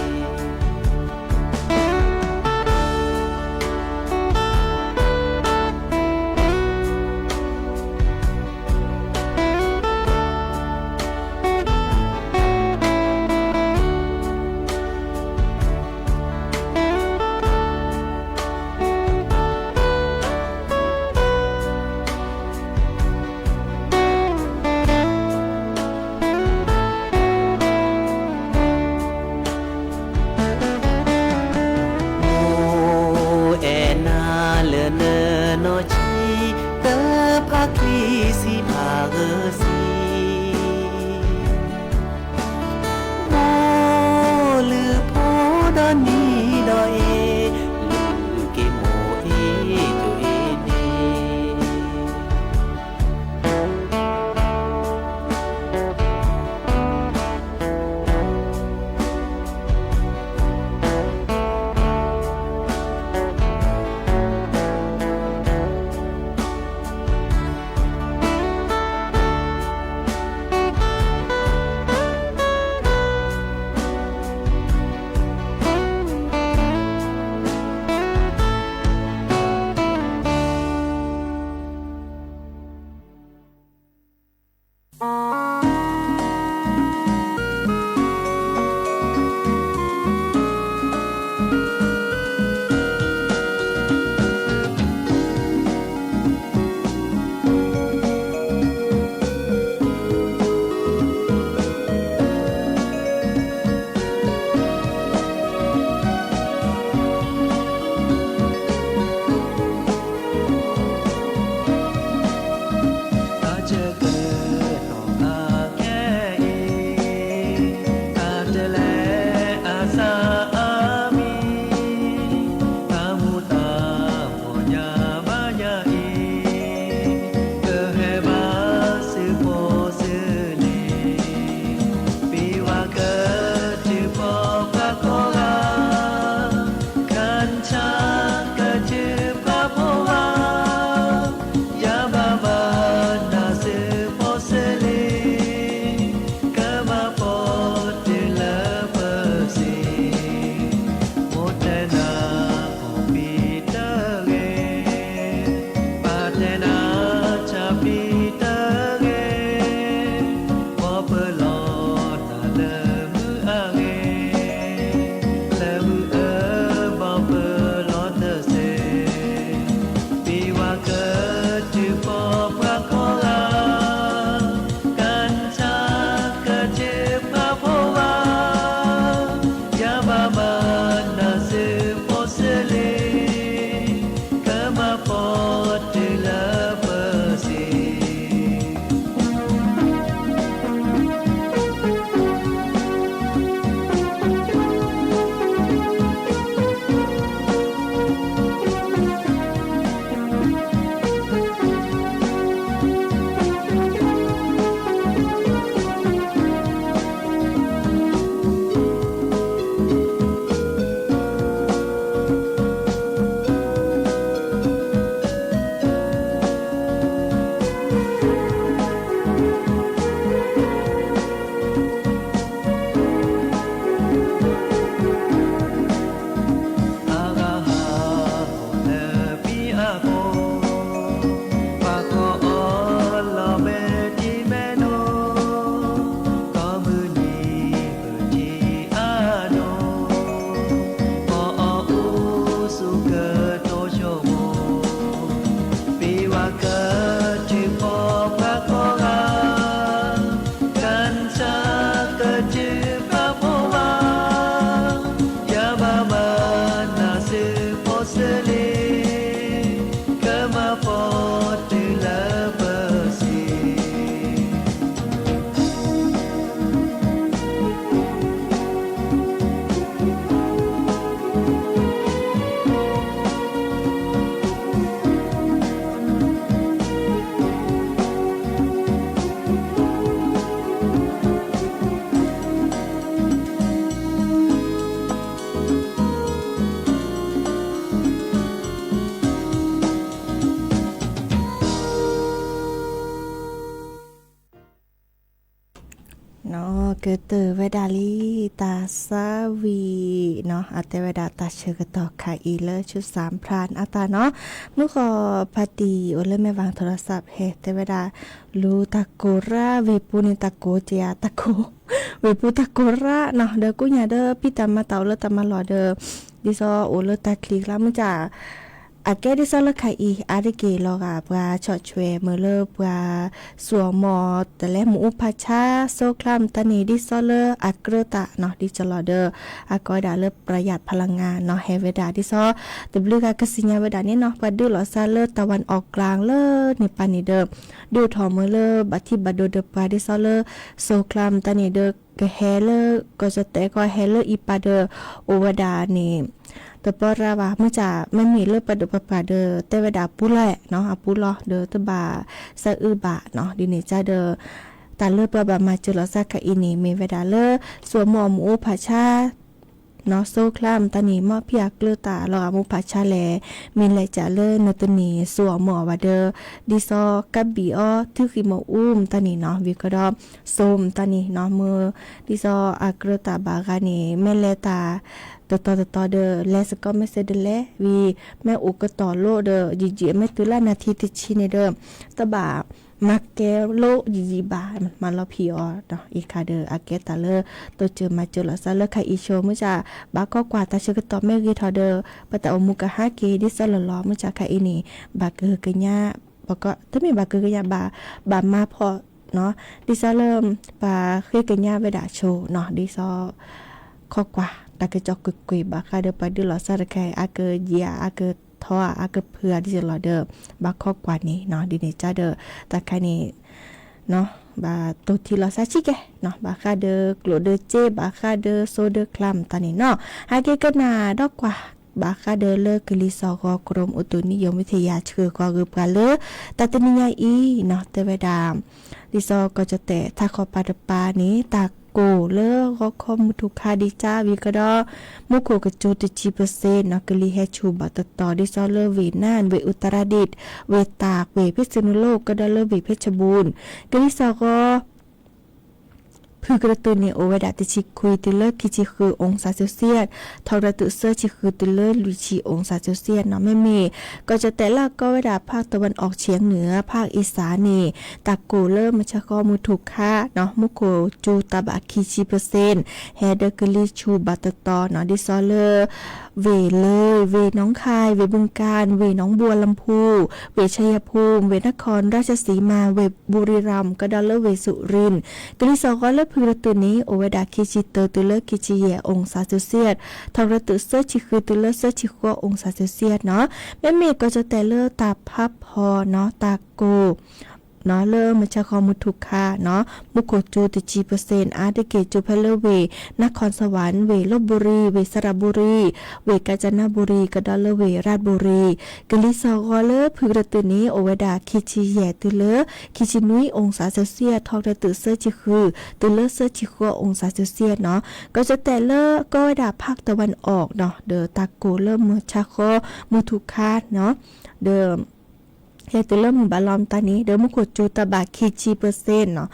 ကတၢၢ်ဝဲဒၣ်လံ တၢ်ဆါဝံၤနီၤ, အတဲဝဲဒၣ်တၢ်ဆၢကတီၢ်ခါအံၤလၢဆူစၣ်ဖရၣ်အတၢ်နီၤ, မုၢ်ဃီၤဖါတံၢ်အိၣ်လၢမဲၢ်ဝၣ်ထိးရၢ်စးဖဲ တဲဝဲဒၣ် လူၤတၢ်ကိၢ်ရၣ် ဝ့ၢ်ပူၤန့ၣ်တၢ်ကိၢ်ကယၤတၢ်ကိၢ်, ဝ့ၢ်ပူၤတၢ်ကိၢ်ရၣ်နီၤ, ဒီးကူညါဒီး ပံတၢ်မၤတၢ်အိၣ်လၢတၢ်မၤလီၢ်ဒီး ဒ်သိးအိၣ်လၢတၢ်ချံကျါ မုၢ်ကၢ် အကဲဒ်သိးလၢခါအံၤ အါတက့ၢ်လီၤဂာ် ပှၤဆီၣ်ထွဲမ့ၢ်လၢပှၤ စူးအီၣ်မီၢ်အီၤ တလဲမူးအူဖးဆါ စိချါမတၢ်န့ၣ် ဒ်သိးလၢအကြၢးတၢ်နီၤ ဒ်ကလီၤဒီး အကိးဝဲဒၣ်လၢ ပြယၣ်ဖလငါနီၤ ဟဲဝဲဒၣ်ဒ်သိး တဘျုးဂၤကစံၣ်ညါဝဲဒၣ်န့ၣ်နီၤ ပှၤဒုးလိာ်သးလၢတၢ်ဝၣ်အီၣ်ကျါလၢန့ၣ်ပၤန့ၣ်ဒီး ဒုးအိၣ်ထီၣ်မ့ၢ်လၢဘၣ်ထံဘၣ်ဒိဒီးပှၤဒ်သိးလၢ စိချါမတၢ်န့ၣ်ဒီး ကဟဲလၢ ကီၢ်ကၠီၣ်တဲၣ်ကီၢ်ဟဲလၢအံၤပၤဒီး အိၣ်ဝဲဒၣ်န့ၣ် တပၢရၢဘၣ် မုၢ်ကၢ် မ့မ့ၢ်လၢပှၤဒိၣ်ပှၤပှၢ်ဒီး တဲဝဲဒၣ်အပူၤလီၤနီၤ အပူၤလီၤဒီးတဘၣ်စၢအုဘၣ်နီၤ ဒ်န့ၣ်ကဒီး တၢ်လၢပှၤဘၣ်မၤစၢၤလိာ်သးခါအံၤန့ၣ် မ့ၢ်ဝဲဒၣ်လၢ စူးအီၣ်မီၢ်အီၤမူးအူဖးဆါ နီၤ စိချါမတၢ်န့ၣ် မ်ဖံးအကြၢးတၢ်လီၤဂာ်မူးဖးဆါလဲၣ်, မ့ၢ်လဲၤကၢ်လၢနတန့ၢ်စူးအီၣ်မီၢ်အီၤဘၣ်ဒီး ဒ်သိးကးဘံၣ်အီၤ ထုးဃံးမ့ၣ်အူမတၢ်န့ၣ်နီၤ ဝံၤကဒီး စိမတၢ်န့ၣ်နီၤ မ့ၢ်ဒ်သိးအကြၢးတၢ်ဘၣ်ဂၤန့ၣ် မ့ၢ်လဲၤတၢ် တတီၤတတီၤဒီး လဲၤစ့ၢ်ကီးမ့ၢ်စ့ၢ်ဒ်လဲၣ် ဝံၤ မ့ၢ်အိၣ်ကတီၢ်လိာ်ဒီး ယံာ်ယံာ်မ့ၢ်တုၤလၢနၣ်ထံတဆံန့ၣ်ဒီး တဘၣ်မၤကဲလိာ်ယံာ်ယံာ်ဘၣ် မၤလီၤဖံးအီၤနီၤ အံၤခါဒီး အကဲတၢ်လၢ တိစၢၤမၤစၢၤလိာ်သးလၢခါအံၤဆိ မုၢ်ကၢ် ဘၣ်ခိးကွၢ်တၢ်ဆၢကတီၢ်မ့ၢ်ဂ့ၤထီၣ်ဒီး ပတၢ်အိၣ်မူကဟးက့ၤဒ်သိးလီၢ်လီၢ် မုၢ်ကၢ်ခါအံၤန့ၣ် ဘၣ်ကဟုကညး တမ့ၢ်ဘၣ်ကဟုကညးဘၣ် ဘၣ်မၤဖှီၣ်နီၤ ဒ်သိးလၢ ပှၤဃ့ကညးဝဲဒၣ်ဆိနီၤ ဒ်သိး ခိးကွၢ် တၢ်ကစီၣ်ကွ့ၢ်ကွ့ၢ်ဘၣ်ဃးဒီးပှၤဒုးလိာ်သးတခါအံၤ အါကယံာ်ဧါ အါကထီဧါ အါကဖုးဧါ ဒ်သိးလီၤဒီး ဘၣ်ခိးကွၢ်န့ၣ်နီၤ ဒ်န့ၣ်ကဒီး တၢ်ခါန့ၣ် ဘၣ်တိၢ်ထံလီၤသးဆံးကဲနီၤ ဘၣ်ဃးဒီးကျိၣ်ဒီးစ့ ဘၣ်ဃးဒီးစိဒီးချါမတၢ်န့ၣ်နီၤ ဟဲက့ၤကနၣ်ဒီးကွၢ် ဘၣ်ဃးဒီးလၢကလံၤစီၤဃီၤ ကရူၢ်မုၢ်တူၢ်နံၣ်ယိၤမ့ၢ်ထံယၤ ဆှၢဃီၤဂ့ၤပှၤလၢ တၢ်တနံၤညါအံၤနီၤ တဲဝဲဒၣ် ဒ်သိးကီၢ်ကၠီၣ်တဲၣ် ထးခီပၤတပၤန့ၣ် တၢ်ကိၢ်လၢဂီၤခီမုၢ်ထူၣ်ခါဒံးကၢ်ဝံၤကဒီး မူခိၣ်ကစူၤတဆံပၢၢ်စ့ၣ်နီၤ ကလံၤဟဲဆူၣ်ဘၣ်တတီၤ ဒ်သိးလၢဝ့ၢ်နၢၼ်ၣ် ဝ့ၢ်အူတရၤဒံၣ် ဝ့ၢ်တၢ် ဝ့ၢ်ဖ့ၣ်စနူလိၣ် ကဒီးလၢဝ့ၢ်ဖ့ၣ်စဘူၣ် ကလံၤစီၤဃီၤ ဖုကရတုာ်န့ၣ် အိၣ်ဝဲဒၣ်တဆံခွံတုၤလၢခံဆံဃု องศาเซลเซียส ထီၣ်ရတုာ်သၢဆံဃုတုၤလၢလွံၢ်ဆံ องศาเซลเซียสနီၤ မ့မ့ၢ် ကီၢ်ကၠီၣ်တဲၣ်လၢအကိးဝဲဒၣ် ภาคตะวันออกเฉียงเหนือ ภาคอีสานန့ၣ် တၢ်ကိၢ်လၢမုၢ်ဆါဃီမုၢ်ထူၣ်ခါနီၤ မူခိၣ်စူၤတၢ်ဘၣ်ခံဆံပၢၢ်စ့ၣ် ဟဲဒီးကလံၤဆူၣ်ဘၣ်တတီၤနီၤ ဒ်သိးလၢ ဝ့ၢ်လၢၢ် ဝ့ၢ်နွင်းခၢၣ် ဝ့ၢ်ဘုၣ်ကၢၣ် ဝ့ၢ်နွင်းบัวลำภู ဝ့ၢ်ชัยภูมิ ဝ့ၢ်นครราชสีมา ဝ့ၢ်บุรีรัมย์ ကဒီးလၢဝ့ၢ်สุรินทร์ ကလံၤစီၤဃီၤလၢဖုကရတုာ်န့ၣ် အိၣ်ဝဲဒၣ်ခံဆံတၢတုၤလၢခံဆံယဲၢ် องศาเซลเซียส ထီၣ်ရတုာ်သၢဆံဃုတုၤလၢသၢဆံဃိး องศาเซลเซียสနီၤ မ့မ့ၢ်ကီၢ်ကၠီၣ်တဲၣ်လၢတၢ်ဖးဖီနီၤ တၢ်ကိၢ် နီၤ လၢမုၢ်ဆါဃီမုၢ်ထူၣ်ခါနီၤ မူခိၣ်စူၤတဆံပၢၢ်စ့ၣ် အါတက့ၢ်စူၤဖဲလၢဝ့ၢ် นครสวรรค์ ဝ့ၢ်ลพบุรี ဝ့ၢ်สระบุรี ဝ့ၢ် กาญจนบุรี ကဒီးလၢဝ့ၢ် ราชบุรี ကလံၤစီၤဃီၤလၢဖုကရတုာ်န့ၣ် အိၣ်ဝဲဒၣ်ခံဆံယဲၢ်တုၤလၢ ခံဆံနွံ องศาเซลเซียส ထီၣ်ရတုာ်သၢဆံဃု တုၤလၢသၢဆံဃိး องศาเซลเซียสနီၤ ကီၢ်ကၠီၣ်တဲၣ်လၢကိးဝဲဒၣ် ภาคตะวันออกနီၤ ဒီးတၢ်ကိၢ်လၢမုၢ်ဆါဃီမုၢ်ထူၣ်ခါနီၤ ဒီး ဟဲတုၤလၢမုၢ်ဘၣ်လီၤမတၤန့ၣ် ဒီးမူခိၣ်စူၤတၢ်ဘၣ်ခံဆံပၢၢ်စ့ၣ်နီၤ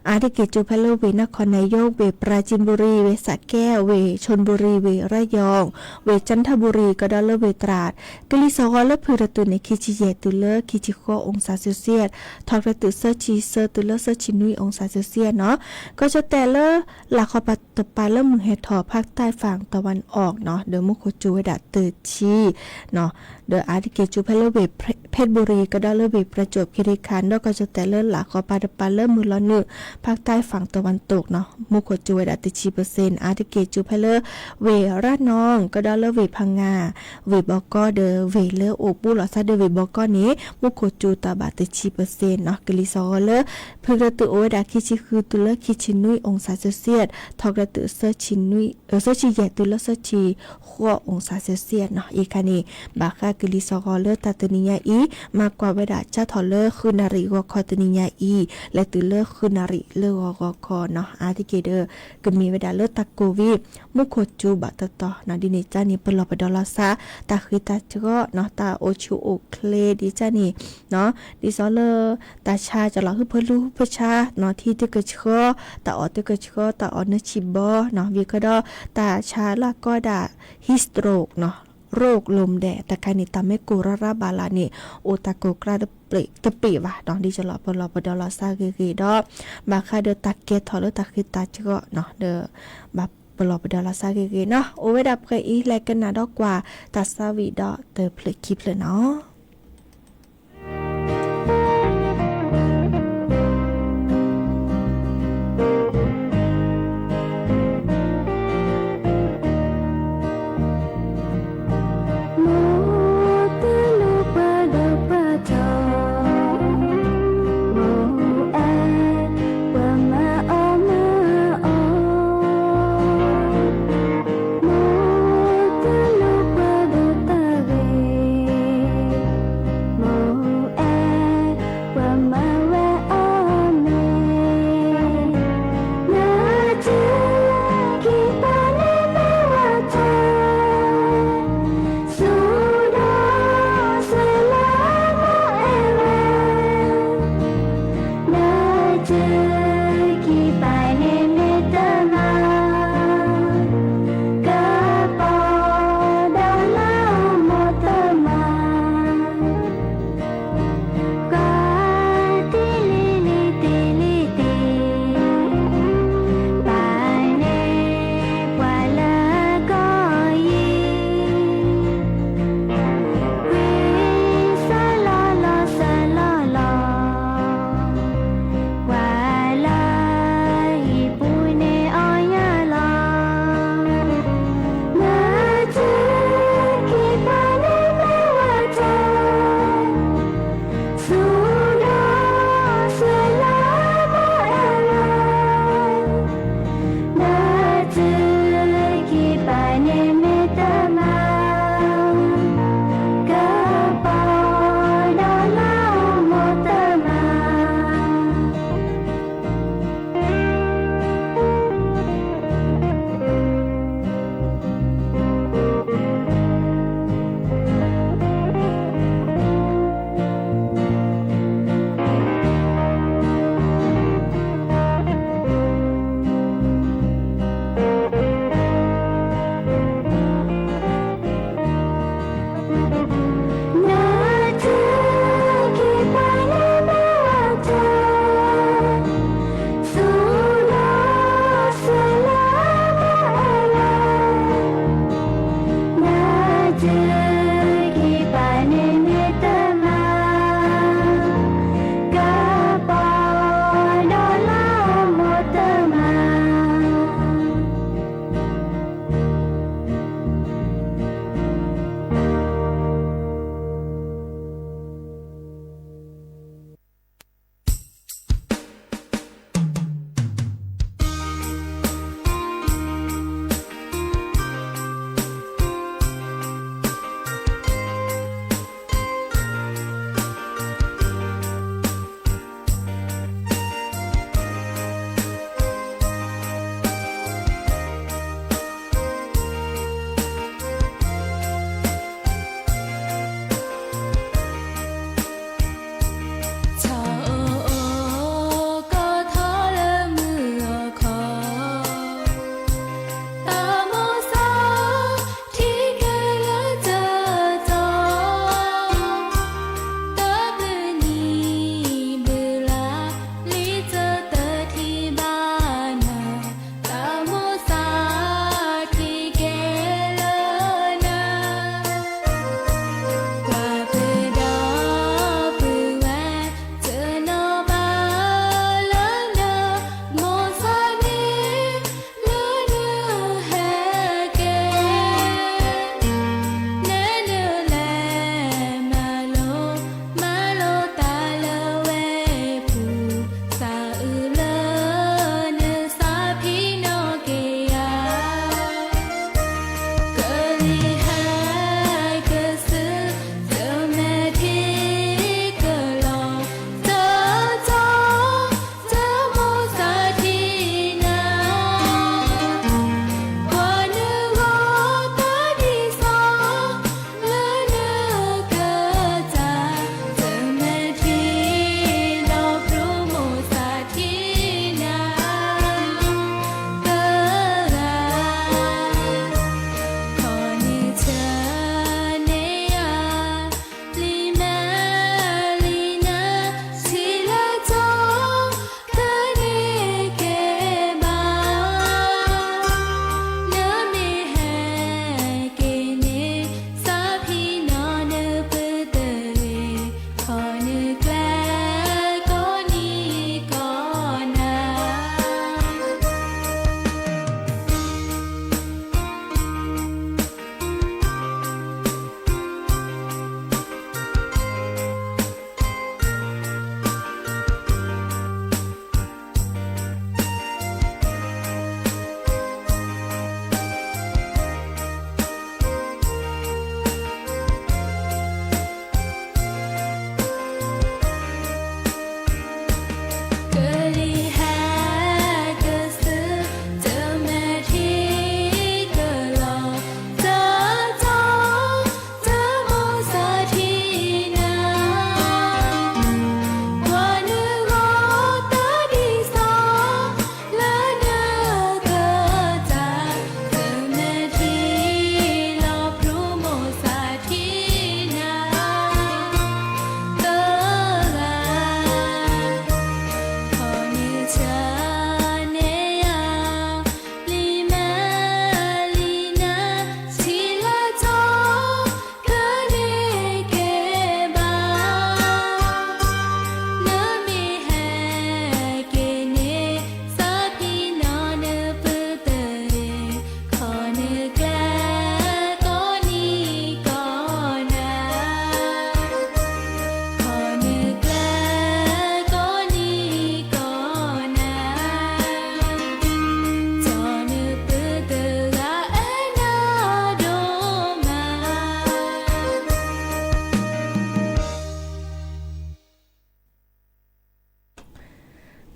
အါတက့ၢ်စူၤဖဲလၢဝ့ၢ် นครนายก ဝ့ၢ် ปราจีนบุรี ဝ့ၢ် สระแก้ว ဝ့ၢ် ชลบุรี ဝ့ၢ် ระยอง ဝ့ၢ် จันทบุรี ကဒီးလၢဝ့ၢ် ตราด ကလံၤစီၤဃီၤလၢဖုကရတုာ်န့ၣ် ခံဆံယဲၢ်တုၤလၢခံဆံဃိး องศาเซลเซียส ထီၣ်ရတုာ်သၢဆံသၢတုၤလၢသၢဆံနွံ องศาเซลเซียสနီၤ ကီၢ်ကၠီၣ်တဲၣ်လၢ လၢ်ခီပၤတပၤလၢမုၢ်ဟဲထီၣ် ภาคใต้ฝั่งตะวันออกနီၤ ဒီးမူခိၣ်စူၤဝဲဒၣ်တဆံ ဒီးအါတက့ၢ်စူၤဖဲလၢဝ့ၢ် เพชรบุรี ကဒီးလၢဝ့ၢ် ประจวบคีรีขันธ์ ဒီးကီၢ်ကၠီၣ်တဲၣ်လၢလၢ်ခီပၤတပၤလၢမုၢ်လီၤနုာ် ภาคใต้ฝั่งตะวันตกနီၤ မူခိၣ်စူၤဝဲဒၣ်တဆံပၢၢ်စ့ၣ် အါတက့ၢ်စူၤဖဲလၢဝ့ၢ် ระนอง ကဒီးလၢဝ့ၢ် พังงา ဝ့ၢ်ဘီကီဒီးဝ့ၢ်လၢအိၣ်ဘူးလိာ်သးဒီးဝ့ၢ်ဘီကီန့ၣ် မူခိၣ်စူၤတၢ်ဘၣ်တဆံပၢၢ်စ့ၣ်နီၤ ကလံၤစီၤဃီၤလၢ ဖုကရတုာ်အိၣ်ဝဲဒၣ်ခံဆံဃုတုၤလၢခံဆံနွံ องศาเซลเซียส ထီၣ်ရတုာ်သၢဆံနွံ သၢဆံယဲၢ်တုၤလၢသၢဆံဃိး องศาเซลเซียสနီၤ အံၤခါန့ၣ် ဘၣ်ဃးကလံၤစီၤဃီၤလၢတၢ်တနံၤညါအံၤ မၤကွၢ်ဝဲဒၣ်ကၢ်ထီၣ်လၢဃုနၣ်ရံၣ်ဂီၤခီတနံၤညါအံၤ လဲၤတုၤလၢဃုနၣ်ရံၣ် လၢဂီၤဂီၤခီနီၤ အါတက့ၢ်ဒီး ကမ့ၢ်ဝဲဒၣ်လၢတၢ်ကိၣ်ဝံၣ် မူခိၣ်စူၤဘၣ်တတီၤနီၤ ဒ်န့ၣ်ကန့ၣ် ပလီၢ်ပဒီလီၤသး တၢ်ဃ့တၢ်ကီနီၤ တၢ်အိၣ်ဆူၣ်အိၣ်ချ့ဒ်ကန့ၣ်နီၤ ဒ်သိးလၢ တၢ်ဆါကလီၤဟုဖၢလူဟုဖၢဆါနီၤ ထံတကဆှီ တၢ်အီၣ်တကဆှီ တၢ်အီၣ်နၢဆံၣ်ဘီနီၤ ဝံၤကဒီး တၢ်ဆါလၢကိးဒၣ် heat stroke နီၤ ရိးလီၤဒဲး တခါန့ၣ် တၢ်မ့ၢ်ကိၢ်ရၤရၤဘၣ်လၢ်န့ၣ် အိၣ်တၢ်ကိၢ်ကြၢ်တပ့ၢ်ဘၣ်နီၤ ဒ်ကလီၤပလီၢ်ပဒီလီၤသးဂ့ၤဂ့ၤဒီး ဘၣ်ဃးဒီးတၢ်ကဲထီၣ်လၢတၢ်ဃ့တၢ်ကီနီၤ ဒီး ဘၣ်ပလီၢ်ပဒီလီၤသးဂ့ၤဂ့ၤနီၤ အိၣ်ဝဲဒၣ်ပှဲၤအံၤ လဲၤကနၣ်ဒီးကွၢ် တၢ်သးဝံၣ်ဒီးတဖျၢၣ်ခံဖျၢၣ်နီၤ.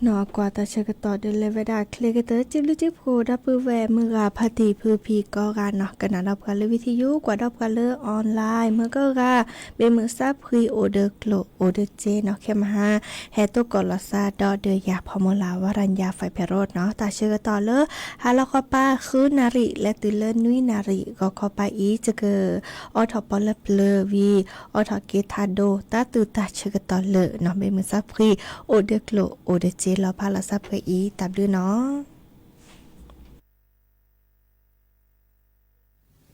နီၢ်ကွၢ်တၢ်ဆၢကတီၢ်ဒုးလဲၤဝဲဒၣ်ချ့ကတၢၢ် စံးဘျုးစံးဖှိၣ်ဒီပုၢ်ဝဲၢ်မုၢ်ဂၤဖါတံၢ်ဖုဖံကိးဂၤနီၤ, ကနၣ်ဒီးပှၤလၢ video ကွၢ်ဒီးပှၤလၢ online မ့ၢ်ကဂၤ, မ့ၢ်မုၢ်ဆါဖှံအိၣ်ဒီးကျိၣ်အိၣ်ဒီးစ့နီၤ, ခဲမဟါ ဟဲတိၢ်ကီၢ်လီၤစါဒီးဒီးယၤဖီမုၢ်လၢ် ဝါရၤညါ ဖဲဖဲရိနီၤ, တၢ်ဆၢကတီၢ်လၢ ဟါလီၤခီပၤဃုနၣ်ရံၣ် လဲၤတုၤလၢနွံနၣ်ရံၣ် ဂီၤခီပၤအံၤ ယက အိးထီၣ်ပီလၢပျၢၤဝံၤ အိးထီၣ်က့ၤထးဒိ တၢ်သူၣ်တၢ်ဆၢကတီၢ်လၢနီၤ, မ့ၢ်မုၢ်ဆါဖှံ အိၣ်ဒီးကျိၣ်အိၣ်ဒီးစ့လီၤဖးလီၤစၢ်ဖဲအံၤ တၢ်ဘျုးနီၤ.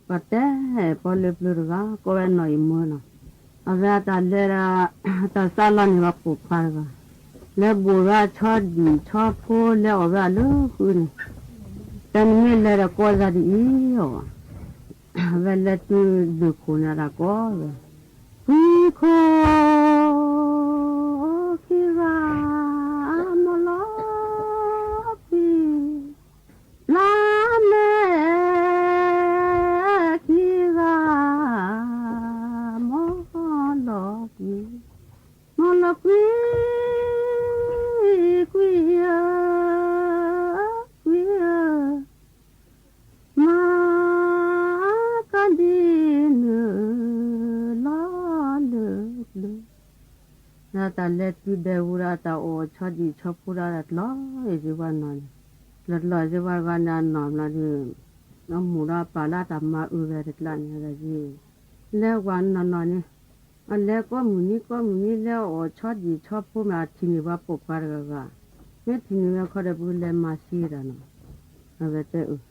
ပှၤတဲ ပီလၢပျၢၤတဂၤ ကိးဝဲနီၢ်အံၤမၢနီၤ, အဝဲအတၢ်လဲၤဒီး တၢ်စးလီၤန့ၣ် ပှၤပိာ်ခွါတဂၤ လဲၤဘိၣ်ဝဲဆီဒံၣ်ဆီဖိ လဲၤအီၣ်ဝဲအလၢဃုန့ၣ်, တၢ်နမ့ၢ်လဲၤဒီးကိးစၢ်ဒ်အံၤအီၤဘၣ်, အဝဲလဲၤတုၤလၢခိၣ်န့ၣ် အတၢ်ကိးဝဲ ကွံခိၣ် ခံဂၤ မီၢ်လီၤကွံ, လါမဲာ်ခံဂၤ မီၢ်လီၤကွံ, မီၢ်လီၤကွံ, ကွံဧၢ, ကွံဧၢ, မၤကဒံနုာ်လီၤလၢပျၢၤ, ဒီးတၢ်လဲၤတုၤဒဲးဝူၤဒီးတၢ်အိၣ်ဆီဒံၣ်ဆီဖိဒီးတၢ်ကျီၢ်ယ့ၢ်စ့ဝါနီၤန့ၣ်, တၢ်ကျီၢ်ယ့ၢ်စ့ဝါတဂၤန့ၣ် အနီၢ်ဘျီဒီး အမိၢ်ဒီးပၢ်လၢတၢ်မၤအုးဝဲတကျါန့ၣ် လဲၤဝဲနီၢ်နီၢ်န့ၣ်, အလဲၤကိးမုၢ်နံၤကိးမုၢ်နံၤ လဲၤအီၣ်ဆီဒံၣ်ဆီဖိမ့ၢ်အထံၣ်န့ၢ်ပှၤပိာ်ခွါတဂၤဂၤ, မ့ၢ်ထံၣ်န့ၢ်ဝဲခီဒီး ပကလဲၤမၤစံတၢ်နီၤ, အဝဲတဲအုး,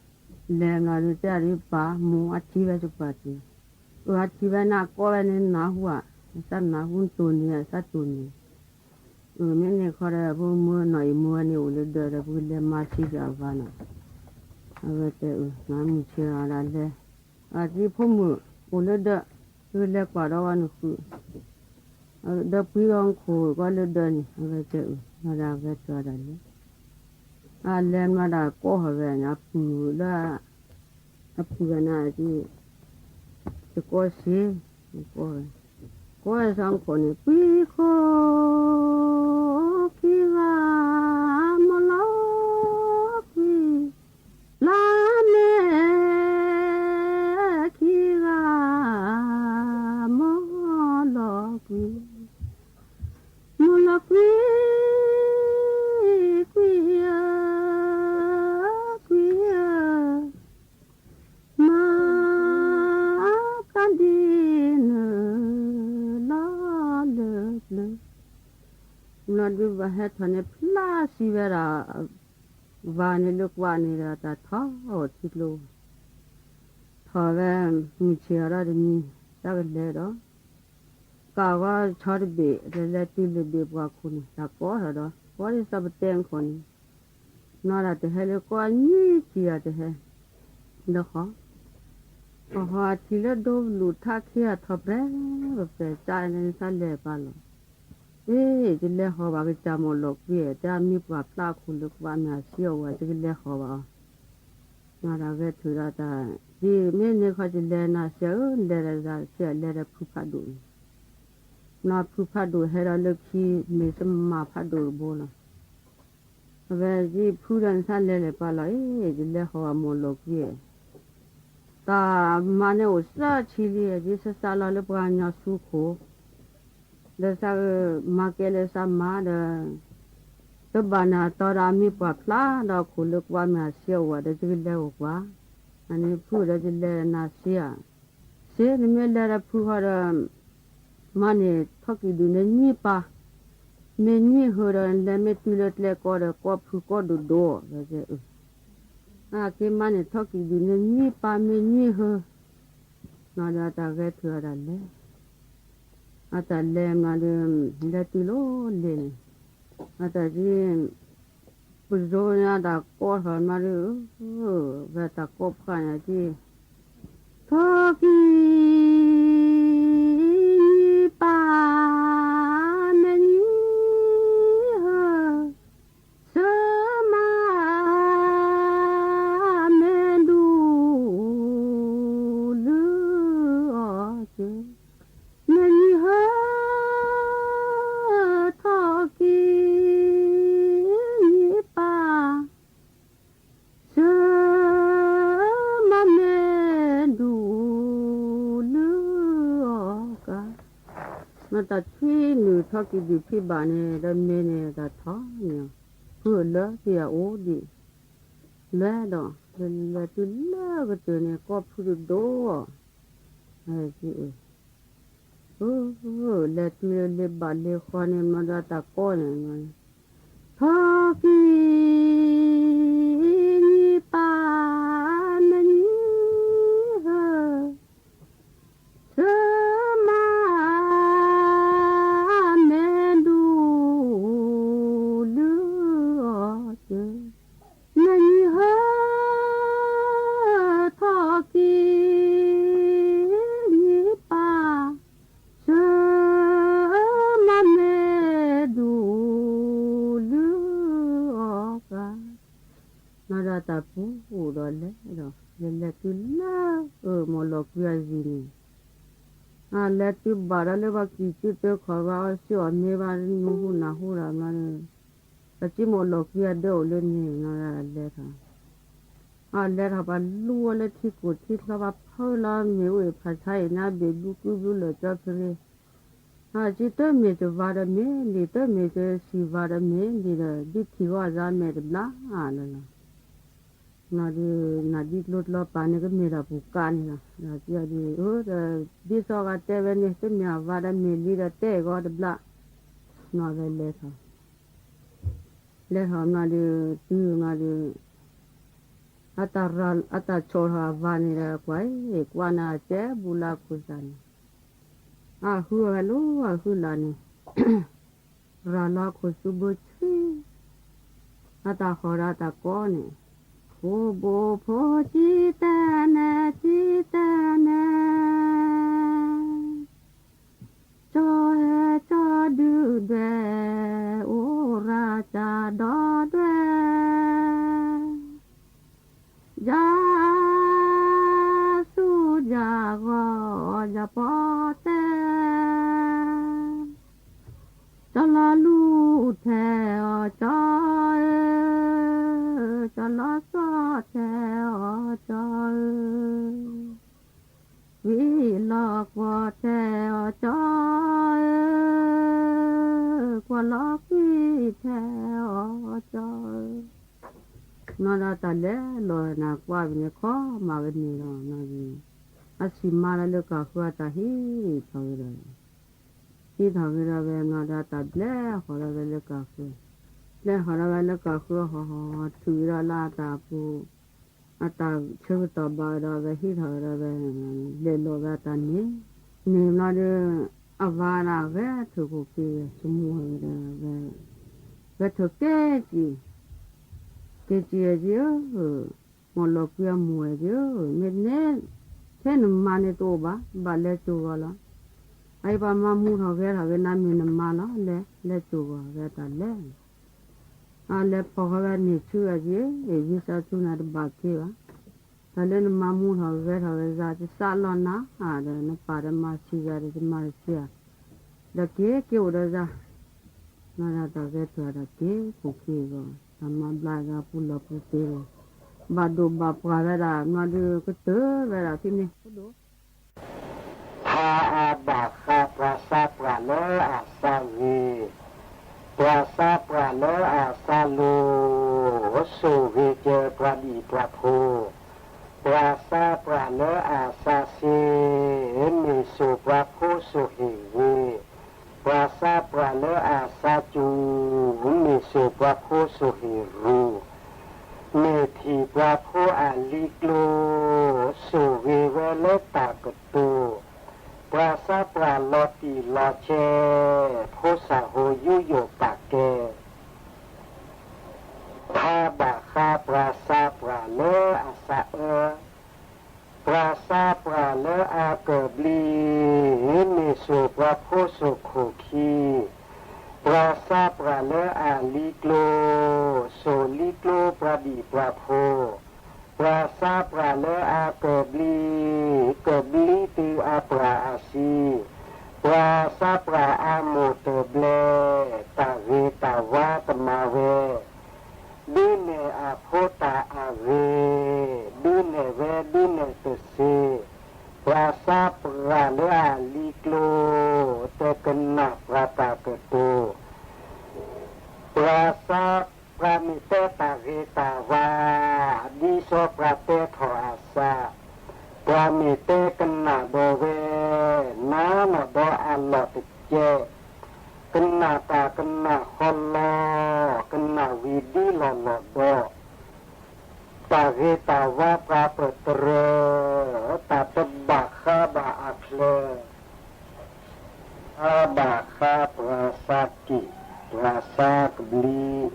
လဲၤမၤဒီးတဲအဒုးပၢ်မိၢ်အထံၣ်ဝဲစပှၢ်တ့ၢ်, အုး အထံၣ်ဝဲန့ၣ် အကိးဝဲန့ၣ်နၢ်ဟူဧါ, အသးနၢ်ဟူတိၢ်န့ၢ် အသးတိၢ်န့ၢ်, အုး မ့ၢ်န့ၣ်ခီဒီး ပကမၢနီၢ်အံၤမၢဝဲန့ၣ်အိၣ်လၢဒၢးဒီး ပကလဲၤမၤစံတၢ်အဂၤနီၤ, အဝဲတဲအုး နမုၢ်ဆ့ၣ်အီၤဒၣ်လဲၤ, အသံဖိမုၣ်အိၣ်လၢဒၢး, ပကလဲၤကွၢ်ဒီးဝဲနဃုာ်, ဒီးပှံအီၤခိၣ်ကီလၢဒၢးန့ၣ် အဝဲတဲအုး မၤဒၣ်အဝဲတဲအီၤဒၣ်လဲၤ, အလဲၤမၤဒၣ်ကိးဟီၣ်ဝဲန့ၣ် အပုၢ်လၢ အပုၢ်ဂၤန့ၣ် တကိးစ့, ကိးဝဲ, ကိးဝဲဆၢခိၣ်န့ၣ် ကွံခိၣ်ခံဂၤ မီၢ်လီၤကွံ, လါမဲာ်ခံဂၤ မီၢ်လီၤကွံ, မီၢ်လီၤကွံ, ကွံဧၢ, ကွံဧၢ, မၤကဒံနုာ်လီၤလၢပျၢၤ, ဘျီဒုးပဟဲထီၣ်န့ၣ်ဖျါစံးဝဲဒၣ် ဝၤန့ၣ်လၢကွးန့ၣ်ဒီးတၢ်ထီၣ်ထံကျိ, ထီၣ်ဝဲ မုၢ်ဆ့ၣ်အီၤဒီးတမံၤ တၢ်ကလဲၤဒီး ကးဂီၤဆီတဘ့ၣ် တလဲၤတုၤလၢဘ့ၣ်ပှၢ်ခိၣ်န့ၣ် တၢ်ကိးထီၣ်ဒီး ကိးဒ်သိးပတဲအခိၣ်န့ၣ်, နီၢ်ဒၣ်တဟဲလၢကိးနံၣ်ထံၣ်အီၤတဟဲ, ဒီးဃီ အဟီအထံလၢဒိပလူးထးခံဂၤထီၣ်ပဲ ပပဲာ်ကၠၢ်န့ၣ် နသးလဲၤပာ်လီၤ, အ့ ယလဲၤဟီၣ်ဘၣ်ကစၢ်မီၢ်လီၤကွံ, တဲမ့ၢ်ပှၢ်ဖျါအခိၣ်လၢကဘၣ်မ့ၢ်အစ့အဝဲ ယကလဲၤဟီၣ်ဘၣ်အီၤ, နီၢ်ဒၣ်ဂဲၤထုးဒီးတၢ်, ဒ်မ့ၢ်န့ၣ်ခီ ယလဲၤနၤစ့ဧၢ, လဲၤဒီးစ့ လဲၤဒီးဖုဖးဒိၣ်န့ၣ်, နီၢ်ဖုဖးဒိၣ်ဟဲဒီးလၢခံ မ့ၢ်သမၢ်ဖးဒိၣ်တဘိလီၤ, အဝဲယဖုဒီးနသးလဲၤလဲၤပာ်လီၤ, အ့ ယလဲၤဟီၣ်ဘၣ်မီၢ်လီၤကွံ, တၢ်မၤန့ၣ်အိၣ်သၢဆံလံ, ယစစးလီၤလၢပှၤကညီဆူခိၣ်, ဒီးသးမၤကဲလၢသးမၤဒီး, တဘၣ်နၤတီဒီးအမ့ၢ်ပှၢ်ဖျါဒီးအခိၣ်လၢကဘၣ်မ့ၢ်အစ့အဝဲဒီး ယကလဲၤအိၣ်ကွၢ်, အန့ၣ်ဖုဒီးယလဲၤနၤစ့ဧါ, စ့ နမ့ၢ်လဲၤဒီးဖုဃီဒီး မၤန့ၢ်ထီၣ်ကံၣ်ဒုၣ်န့ၣ်နွံပၢ်, မ့ၢ်နွံဟၢဒီး လဲၤမ့ၢ်တုၤလၢကျဲကိးဒီး ကိးဖုကိးဒိၣ်ဒိၣ်, အက့ၤမၤန့ၢ်ထီၣ်ကံၣ်ဒုၣ်န့ၣ်နွံပၢ် မ့ၢ်နွံဟၢ, နီၢ်ဒီးတၢ်ဂဲၤထုးအတၢ်လဲၤ, အတၢ်လဲၤမးဒီး လဲၤတုၤလီၤလ့ၤန့ၣ်, အတၢ်က့ ပစိၤညါတၢ်ကိးထီၣ်မးဒီး, ဝဲတၢ်ကိးဖှိၣ်န့ၣ်က့ ထီၣ်ကံၣ်နွံပၢ် မ့ၢ်နွံဟၢ, ဆၢမၤ မ့ၢ်ဒူၣ်လုၢ်အီၣ်စၢၤ, မ့ၢ်နွံဟၢ ထီၣ်ကံၣ် မ့ၢ်တၢ်ထွံၣ်နုာ်ထီၣ်က့ၤဒံးဖံးဘၣ်န့ၣ် ဒီးမ့ၢ်န့ၣ်တၢ်ထီန့ၣ်, ဖုၣ်လၢသံအအိၣ်ဒံး, လဲၤဒီး လဲၤတုၤလၢကတၢၢ်န့ၣ် ကီၢ်ဖုၣ်တဒိၣ်အီၤ, အၢ လဲၤတုၤလၢလ့ဘၣ်လ့ဃီန့ၣ် မ့ၢ်ဒီးတၢ်ကီန့ၣ် ထီၣ်ကံၤ နံၤပၢ် နနံၤဟၢ ဆၢမါ မဲဒူ လုၢ်အီၤကၢ, နနံၤဟၢ ထီၣ်ကံၤ နံၤပၢ် ဆၢမါ မဲဒူ လုၢ်အီၤကၢ, မ့ၢ်ဒီးတၢ်ပူၤဒီးလဲၤဒီး လဲၤလဲၤတုၤလၢ အၢ မိၢ်လီၤကွံအယံၤန့ၣ်, အလဲၤတုၤဘၣ်ဒီးလၢပှၤကံၣ်ကၠုတၢခီၣ်ဘၣ်အီၣ်ဆူၣ်အီၣ်မ့ၤဘၣ် နူၤဟူနၢ်ဟူဒီးမ့ၢ်ဒီး ပစံမိၢ်လီၤကွံအဒၢအိၣ်လၢန့ၣ် မ့ၢ်ဒီးလဲၤထီၣ်, အလဲၤထီၣ်ပှၤလူၤအီၤလၢထံကိၢ်ထံချီ ပှၤဖၢလီၤမ့ၢ်အိၣ်အံၤ ဖးဆါအံၤန့ၣ် ဘ့ၣ်ဘုကုဘုလၢာ်ကၠီဖဲရ့, အစံတမ့ၢ်တဝၤဒီးမ့ၢ်လံ တမ့ၢ်တစံးဝၤဒီးမ့ၢ်လံဒီး ဒုးထံၣ်ဂီၤအသးမဲာ်တဘျါလၢ်လီၤ. မ့ၢ်ဒီး နၤဒ်ကျိတလီၤပာ်န့ၣ် ကမ့ၢ်ဒၣ်ပူၤကးန့ၣ်လီၤ. ဒီးဒ်သိးဂၤတဲဝဲန့ၣ် တမ့ၢ်အဝၤဒီးမ့ၢ်လံဒီးတဲဂီၤတဘျါ, မ့ၢ်ဒီးလဲၤထီၣ် လဲၤထီၣ်မ့ၢ်ဒီး တုၤမ့ၢ်ဒီး အတၢ်ရၤလီၤအတၢ်ဆီၣ်ထီၣ်အဝၤန့ၣ်ဒီး ကွၢ်အံၤ ကွၢ်နၤကဲဘူးလၢအခိၣ်သးန့ၣ်, အဟုအဝဲလီၤ အဟုလၢ်န့ၣ် ရၤလီၤအခိၣ်သူဘိဆံး, အတၢ်ဟီၣ်ဒီးအတၢ်ကီန့ၣ်, ဖိဘိဖိဆံးတဲနဲ ဆံးတဲနဲ ကၠီဟဲကၠီဒုၣ်ဒွဲၣ် အိၣ်ရၤကၢ်ဒီဒွဲၣ်, ယၤသူယၤဂီၤယၤပီၣ်တဲ, ကၠီလီၤလူၤထဲအီၤ ကၠီဧၢ, ကၠီလီၤစီၣ်ထဲအီၤ ကၠီဧၢ, ဝံၤလီၤကွီၢ်ထဲအီၤ ကၠီဧၢ, ကွီၢ်လီၤကွံာ်ထဲအီၤ ကၠီဧၢ, မ့ၢ်ဒီးတၢ်လဲၤလီၤနၤကွၢ်ဝဲန့ၣ် ခီမးဝဲန့ၣ်လီၤ. အစံးမါလၢလၢကၢ်ဃုအတၢ်ဟံးထီၣ်ဝဲဒီး ဟံးထီၣ်က့ၤဒီးဝဲ မ့ၢ်ဒီးတၢ်ဘျဲဟီၣ်ဒီးဝဲလၢကၢ်ဃု, ဘျဲဟီၣ်ဒီးဝဲလၢကၢ်ဃု ဟီၣ်ဟီၣ်ထုးက့ၤဒီးလၢအတၢ်ပူၤ, အတၢ်ဆၢကတီၢ်ဘၣ်ဒီးဝဲဟံးထီၣ်က့ၤဒီးဝဲ လဲၤလိာ်ဝဲအတၢ်န့ၣ်, န့ၣ်ဘျီဒီး အဝၤဒၣ်ဂဲၤထၢၣ်ခိၣ်က့ၤဝဲ ဆိကမိၣ်ဝဲဒီးဝဲ, ဂဲၤထၢၣ်က့ၤက့ၤ, က့ၤက့ၤဧၢ, မိၢ်လီၤကွံအမိၢ်ဧၢ, မ့ၢ်န့ၣ် ထဲနမါန့ၣ်တအိၣ်ဘၣ်, ဘၣ်လဲၤစိာ်ဂီၤလီၤ. အအံၤပှၤမၤမူထီၣ်ဂဲၤထီၣ်က့ၤနၤမ့ၢ်နမါလီၤ, လဲၤ လဲၤစိာ်ဂီၤ ဝဲတၢ်လဲၤ အလဲၤဖီၣ်ဃီဝဲန့ၣ်ဆူအယံၤ, ဝံသးစူၤနၤတဘၣ်က့ၤဘၣ်. တၢ်လၢနမၤမူထီၣ်ဂဲၤထီၣ်က့ၤယၤ တစးလီၤနၤဧါဒီး နပၢ်တမၤဆံးယၤဒီး တမၤတဆံးဧါ, ဒီးက့ၤက့ၤအိၣ်ဒီးယၤ, မ့ၢ်ဒၣ်တၢ်ဂဲၤထၢၣ်ဒီးက့ၤခိၣ်က့ၤဂီၤ, တၢ်မၤဘျါဂၤပူၤလီၢ်ပူၤသ့လီၤ, ဘၣ်ဒိဘၣ်ပှၢ်ဝဲဒၣ် မ့ၢ်ဒီးကတၢၢ်ဝဲဒၣ်ဖဲန့ၣ် ပှၤအါဘၣ်ဃး ပှၤသးပှၢ်လၢအသးဂ့ၤ, ပှၤသးပှၢ်လၢအသးလိၤ, စိာ်ဂ့ၤက့ၤပှၤဒံၣ်ပှၤဖိ, ပှၤသးပှၢ်လၢအသးသ့, မ့ၢ်စိာ်ပှၤဖိစိာ်ဟ့ၣ်ဂ့ၤ, ပှၤသးပှၢ်လၢအသးစူၤ, မ့ၢ်စိာ်ပှၤဖိစိာ်ဟ့ၣ်ရူၤ မ့ၢ်ထံၣ်ပှၤဖိအလံၤကျိၤ, စိာ်ဂ့ၤဝဲလၢတၢ်ကတိၤ, ပှၤသးပှၢ်လီၤတံၢ်လီၤဆဲး, ဖိသၣ်ဟိယူယိာ်ပာ်ကဲ, ဟါဘၣ်ဃး ပှၤသးပှၢ်လၢအသးအၢ, ပှၤသးပှၢ်လၢအကဘျံး, မ့ၢ်စိာ်ပှၤဖိစိာ်ခိၣ်ခံ, ပှၤသးပှၢ်လၢအလံၤကျိၤ, စိာ်လံၤကျိၤပှၤဒံၣ်ပှၤဖိ, ပှၤသးပှၢ်လၢအကဘျံး, ကဘျံးတုၤအပှၢ်အသံ, ပှၤသးပှၢ်အမိၢ်တဘျဲ, တၢ်ဂ့ၤတၢ်ဝါတမၤဝဲ ဒုးနဲၣ်အဖိတၢ်အဂ့ၤ, ဒုးနဲၣ်ဝဲဒုးနဲၣ်တသ့, ပှၤသးပှၢ်လၢအလံၤကျိၤ, တ ကနၣ်ပှၤတၢ်ကတိၤ, ပှၤစၢ်, ပှၤမ့ၢ်တဲတၢ်ဂ့ၤတၢ်ဝါ, ဒ်စီၤပၤတဲထီၣ်အသး, ပှၤမ့ၢ်တဲကနၣ်ဒီးဝဲ, နၤနီၢ်ဒီးအလီၢ်တကဲ, ကနၣ်တၢ်ကနၣ်ဃီလီၤ, ကနၣ်ဝံၤဒ်လီၢ်လီၢ်ဒီး တၢ်ဂ့ၤတၢ်ဝါပှၤပတြၢၤ, တၢ်တဘၣ်ဃးဘၣ်အချၢ, ဃးဘၣ်ဃးပှၤစၢ်ကံၣ်, ပှၤစၢ်ကဘျံး,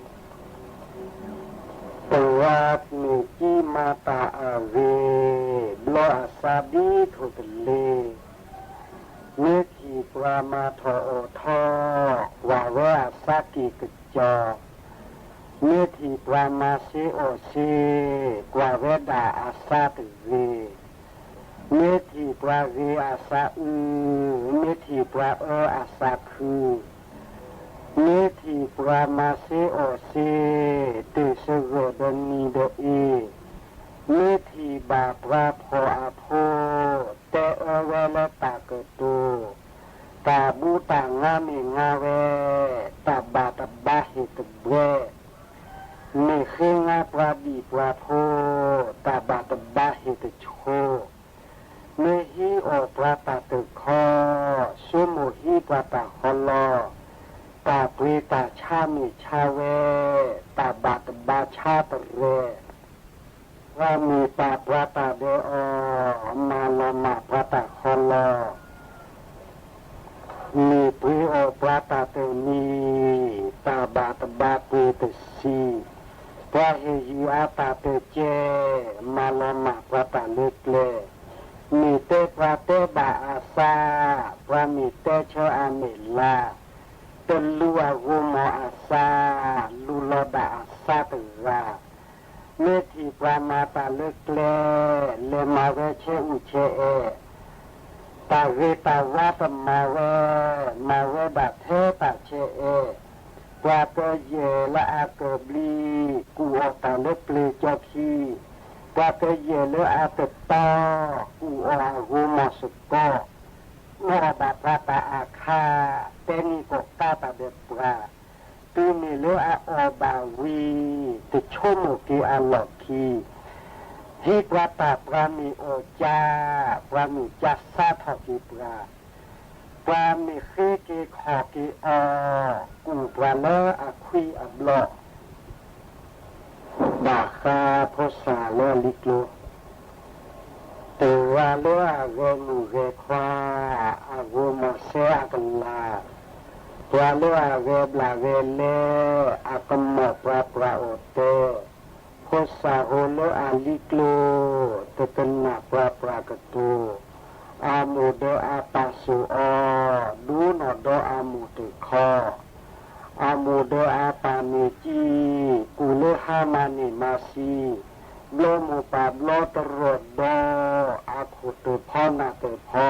ပှၤမ့ၢ်ကံမၤတၢ်အဂ့ၤ, ဘျီအစၢ်ဒ်ထိၣ်ကလ့ၤ မ့ၢ်ထံၣ်ပှၤမၤထီၣ်အိၣ်ထီ, ကွၢ်ဝဲအစၢ်ကံၢ်ကစီၤ, မ့ၢ်ထံၣ်ပှၤမၤစ့အိၣ်စ့, ကွၢ်ဝဲဒၣ်အစၢ်တဂ့ၤ, မ့ၢ်ထံၣ်ပှၤဂ့ၤအစၢ်အု, မ့ၢ်ထံၣ်ပှၤအၢအစၢ်ခု, မ့ၢ်ထံၣ်ပှၤမၤစ့အိၣ်စ့, တုၤစဂၢၢ်ဒီးနံၤဒီးအ့, မ့ၢ်ထံၣ်ဘၣ်ပှၤဖှီၣ်အဖိ, တဲအၢဝဲလၢတၢ်ကတိၤ, တၢ်ဘူးတၢ်ငါမ့ၢ်ငါဝဲ, တၢ်ဘၣ်တဘါဟ့ၣ်တဘှဲ, မ့ၢ်ဃ့ငါပှၤဘံၣ်ပှၤဖှိ, တၢ်ဘၣ်တဘါဟ့ၣ်တဆိ, မ့ၢ်ဟံးအီၣ်ပှၤတၢ်တခီ, ဆိမိၣ်ဟံးပှၤတၢ်ဃီလီၤ, တၢ်ပှ့ၤတၢ်ဆါမ့ၢ်ဆါဝဲ, တၢ်ဘၣ်တဘါဆါတရဲ ပှၤမ့ၢ်ပာ်ပှၤတၢ်ဒဲးအီၤ, မၤလီၤမၢ်ပှၤတၢ်ဃီလီၤ, မ့ၢ်ပှ့ၤအီၣ်ပှၤတၢ်တမံၤ, တၢ်ဘၣ်တဘါပှ့ၤတဆံး, ပှၤဟ့ၣ်ယုၢ်အတၢ်တကဲ, မၤလီၤမၢ်ပှၤတၢ်လၢကျဲ, မ့ၢ်တဲပှၤတဲဘၣ်အသး, ပှၤမ့ၢ်တဲဆၢအမဲာ်လါ, တလူၤအဂိၤမီၢ်အသး, လူၤလီၤဒၣ်အသးတဂၤ မ့ၢ်ထံၣ်ပှၤမၤတၢ်လၢကျဲ, လဲၤမၤဝဲဆဲးအူဆဲးအဲၣ်, တၢ်ဂ့ၤတၢ်ဝါတမၤဝဲ, မၤဝဲဒၣ်ထဲတၢ်ဆဲးအဲၣ်, ပှၤကယဲၢ်လၢအကဘျံး, ကူၣ်အီၣ်တၢ်လၢပျ့ၤကၠီခံ, ပှၤကယဲၢ်လၢအတတီ, ကူၣ်အီၣ်အဂိၤမီၢ်စကီ, မ့ၢ်အီၣ်ဘၣ်ပှၤတၢ်အါခါ, တဲန့ၢ်ကီၢ်ကါတၢ်ဒီးပှၤ, တုၤမ့ၢ်လၢအအီၣ်ဘၣ်ဝံၤ, တဆိကမိၣ်က့ၤအလီၢ်ခံ, ဟံးပှၤတၢ်ပှၤမ့ၢ်အီၣ်ကၠါ, ပှၤမ့ၢ်ကၠါစါထီၣ်က့ၤပှၤ, ပှၤမ့ၢ်ဃ့က့ၤခီၣ်က့ၤအီၤ, ကူၣ်ပှၤလၢအခွံအဘျီ ဘၣ်ဃးဖိစၢ်လၢအလံၤကျိၤ, တဂၤလၢအဂဲၤမုၣ်ဂဲၤခွါ, အဂိၤမီၢ်စဲအကလၤ, ပှၤလၢအဂဲၤဘျၣ်ဂဲၤလဲ, အကမီၣ်ပှၤပှၢ်အိၣ်တဲ, ဖိစၢ်ဟိလၢအလံၤကျိၤ, တကနၣ်ပှၤပှၢ်ကတိၤ, အမိၢ်ဒီးအပၢ်စိာ်အီၤ, ဒိးနီၢ်ဒီးအမိၢ်တခီ, အမိၢ်ဒီးအပၢ်မ့ၢ်ကံ, ကူၣ်လၢဟါမၢ်န့ၢ်မၤဆံ, ဘျီမိၢ်ပၢ်ဘျီတရီၢ်ဒီ, အခိၣ်တဖီနၢ်တဖီ,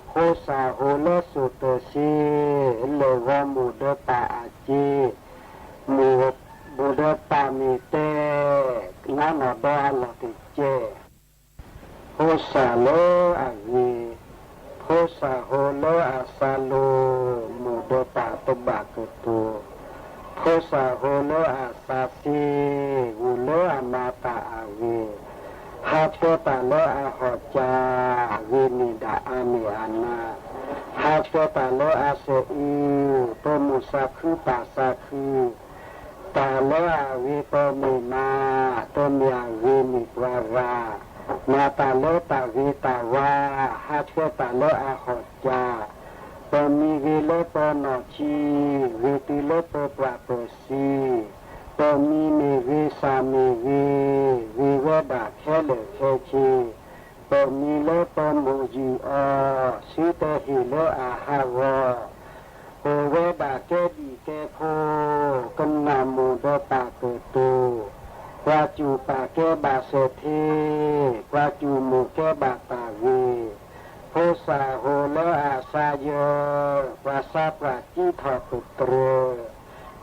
ဖိစၢ်ဟိလၢစိာ်တၢ်စ့, လဲၤဂီၤမိၢ်ဒီးပၢ်အစ့, မိၢ်, မိၢ်ဒီးပၢ်မ့ၢ်တဲ, နၤနီၢ်ဒီးအလီၢ်တကဲ ဖိစၢ်လၢအဂ့ၤ, ဖိစၢ်ဟိလၢအစၢ်လိၤ, မိၢ်ဒီးပၢ်တဘၣ်ကတိၤ, ဖိစၢ်ဟိလၢအစၢ်စ့, ဂိၢ်လၢအမၤတၢ်အဂ့ၤ, ဟးဆှဲးတၢ်လၢအဟီၣ်ကၠၢ, ဂ့ၤန့ၢ်ဒၣ်အါမ့ၢ်အနါ, ဟးဆှဲးတၢ်လၢအစၢၤအု, ပမိၢ်စၢ်ခုပၢ်စၢ်ခု တၢ်လၢအဂ့ၤပမ့ၢ်မၤ, တမ့ၢ်အဂ့ၤန့ၢ်ပှၤဂၤ, မၤတၢ်လၢတၢ်ဂ့ၤတၢ်ဝါ, ဟးဆှဲးတၢ်လၢအဟီၣ်ကၠၢ, ပမံၤဂ့ၤလၢပနီၢ်ဆံ, ဂ့ၤတုၤလၢပပှၢ်ပၢၢ်ဆံ, ပမံၤမ့ၢ်ဂ့ၤစၢ်မ့ၢ်ဂ့ၤ, ဂ့ၤဝဲဒၣ်ခဲလၢာ်ခဲဆ့, ပမံၤလၢပမိၢ်ယုၢ်အီၤ, စုတဟ့ၣ်လၢအဟးဂီၤ အိၣ်ဝဲဒၣ်ကဲဘံၣ်ကဲဖိ, ကနၣ်မိၢ်ဒီးပၢ်ကတိၤ, ပှၤစူၢ်ပာ်ကဲဘၣ်စၢၤထ့, ပှၤစူၢ်မိၢ်ကဲဘၣ်တၢ်ဂ့ၤ, ဖိစၢ်ဟိလၢအစၢ်ယၢၤ, ပှၤစၢ်ပှၢ်စံးထီၣ်ပတြၢၤ,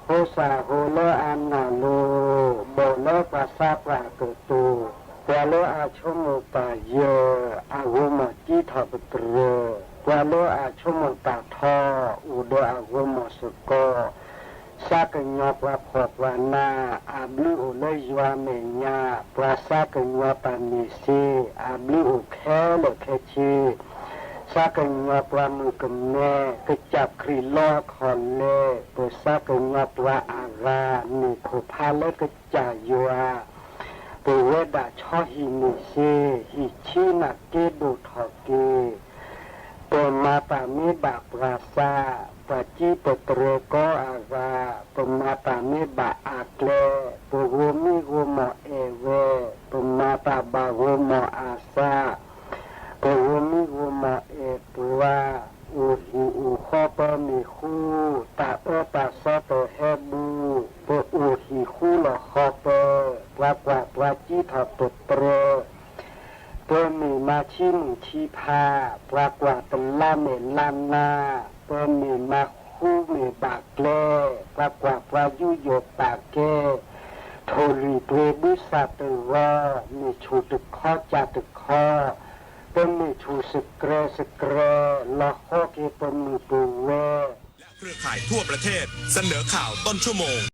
ဖိစၢ်ဟိလၢအနၢ်လိၤ, ဘီၣ်လၢပှၤစၢ်ပှၢ်ကတိၤ, ပှၤလၢအဆိကမိၣ်တၢ်ယၢၤ, အဂိၤမီၢ်စံးထီၣ်ပတြၢၤ ပှၤလၢအဆိကမိၣ်သၣ်ထီ အိၣ်ဒီးအဂီၢ်မီၢ်စ့ၢ်ကီး, စးကညီၤပှၤဖှီၣ်ပှၤနး, အဘျုးအိၣ်လၢယွၤမဲာ်ညါ, ပှၤစးကညီၤတၢ်မ့ၢ်စ့, အဘျုးအိၣ်ခဲလၢာ်ခဲဆ့, စးကညီၤပှၤမုၣ်ကမဲ, ကစၢ်ခရံာ်လီအခီၣ်လဲ, ပစးကညီၤပှၤအဂၤ, မ့ၢ်ခိၣ်ဖးလၢကစၢ်ယွၤ ပဝဲဒၣ်ဆီဟံၣ်န့ၣ်စ့, ဟံၣ်ဆံနၢ်က့ဒိၣ်ထီၣ်က့ၤ, ပမၤတၢ်မ့ၢ်ဘၣ်ပှၤစး, ပှၤကံပတြၢၤကီအဂၤ, ပမၤတၢ်မ့ၢ်ဘၣ်အကျဲ, ပဂီၤမံဂီၤမီၢ်အဲၣ်ဝဲ, ပမၤတၢ်ဘၣ်ဂီၤမီၢ်အစး, ပဂီၤမံဂီၤမီၢ်အဲၣ်ပှၤ, အိၣ်ဟံၣ်အိၣ်ဃီပမ့ၢ်ဃူ, တၢ်အၢတၢ်သီတဟဲဘူး, ပအိၣ်ဟံၣ်ဃူလီၢ်ဃီပၢၤ, ပှၤကွၢ်ပှၤကံထီၣ်ပတြၢၤ, ပမ့ၢ်မၤဆံမုၢ်ဆံဖး, ပှၤကွၢ်တလါမဲာ်လါနါ, ပမ့ၢ်မၤဃူမ့ၢ်ဘၣ်ကျဲ, ပှၤကွၢ်ပှၤယူးယီၣ်ပာ်ကဲ, ထိၣ်လွံၢ်ပှ့ၤဘုစၢ်တဂီၤ, မ့ၢ်ဆူၣ်တခီကၢ်တခီ, ပမ့ၢ်ဆူၣ်စကြၢးစကြၢး, လီၤဃီက့ၤပမုၢ်ပဝဲ และเครือข่ายทั่วประเทศ เสนอข่าวต้นชั่วโมง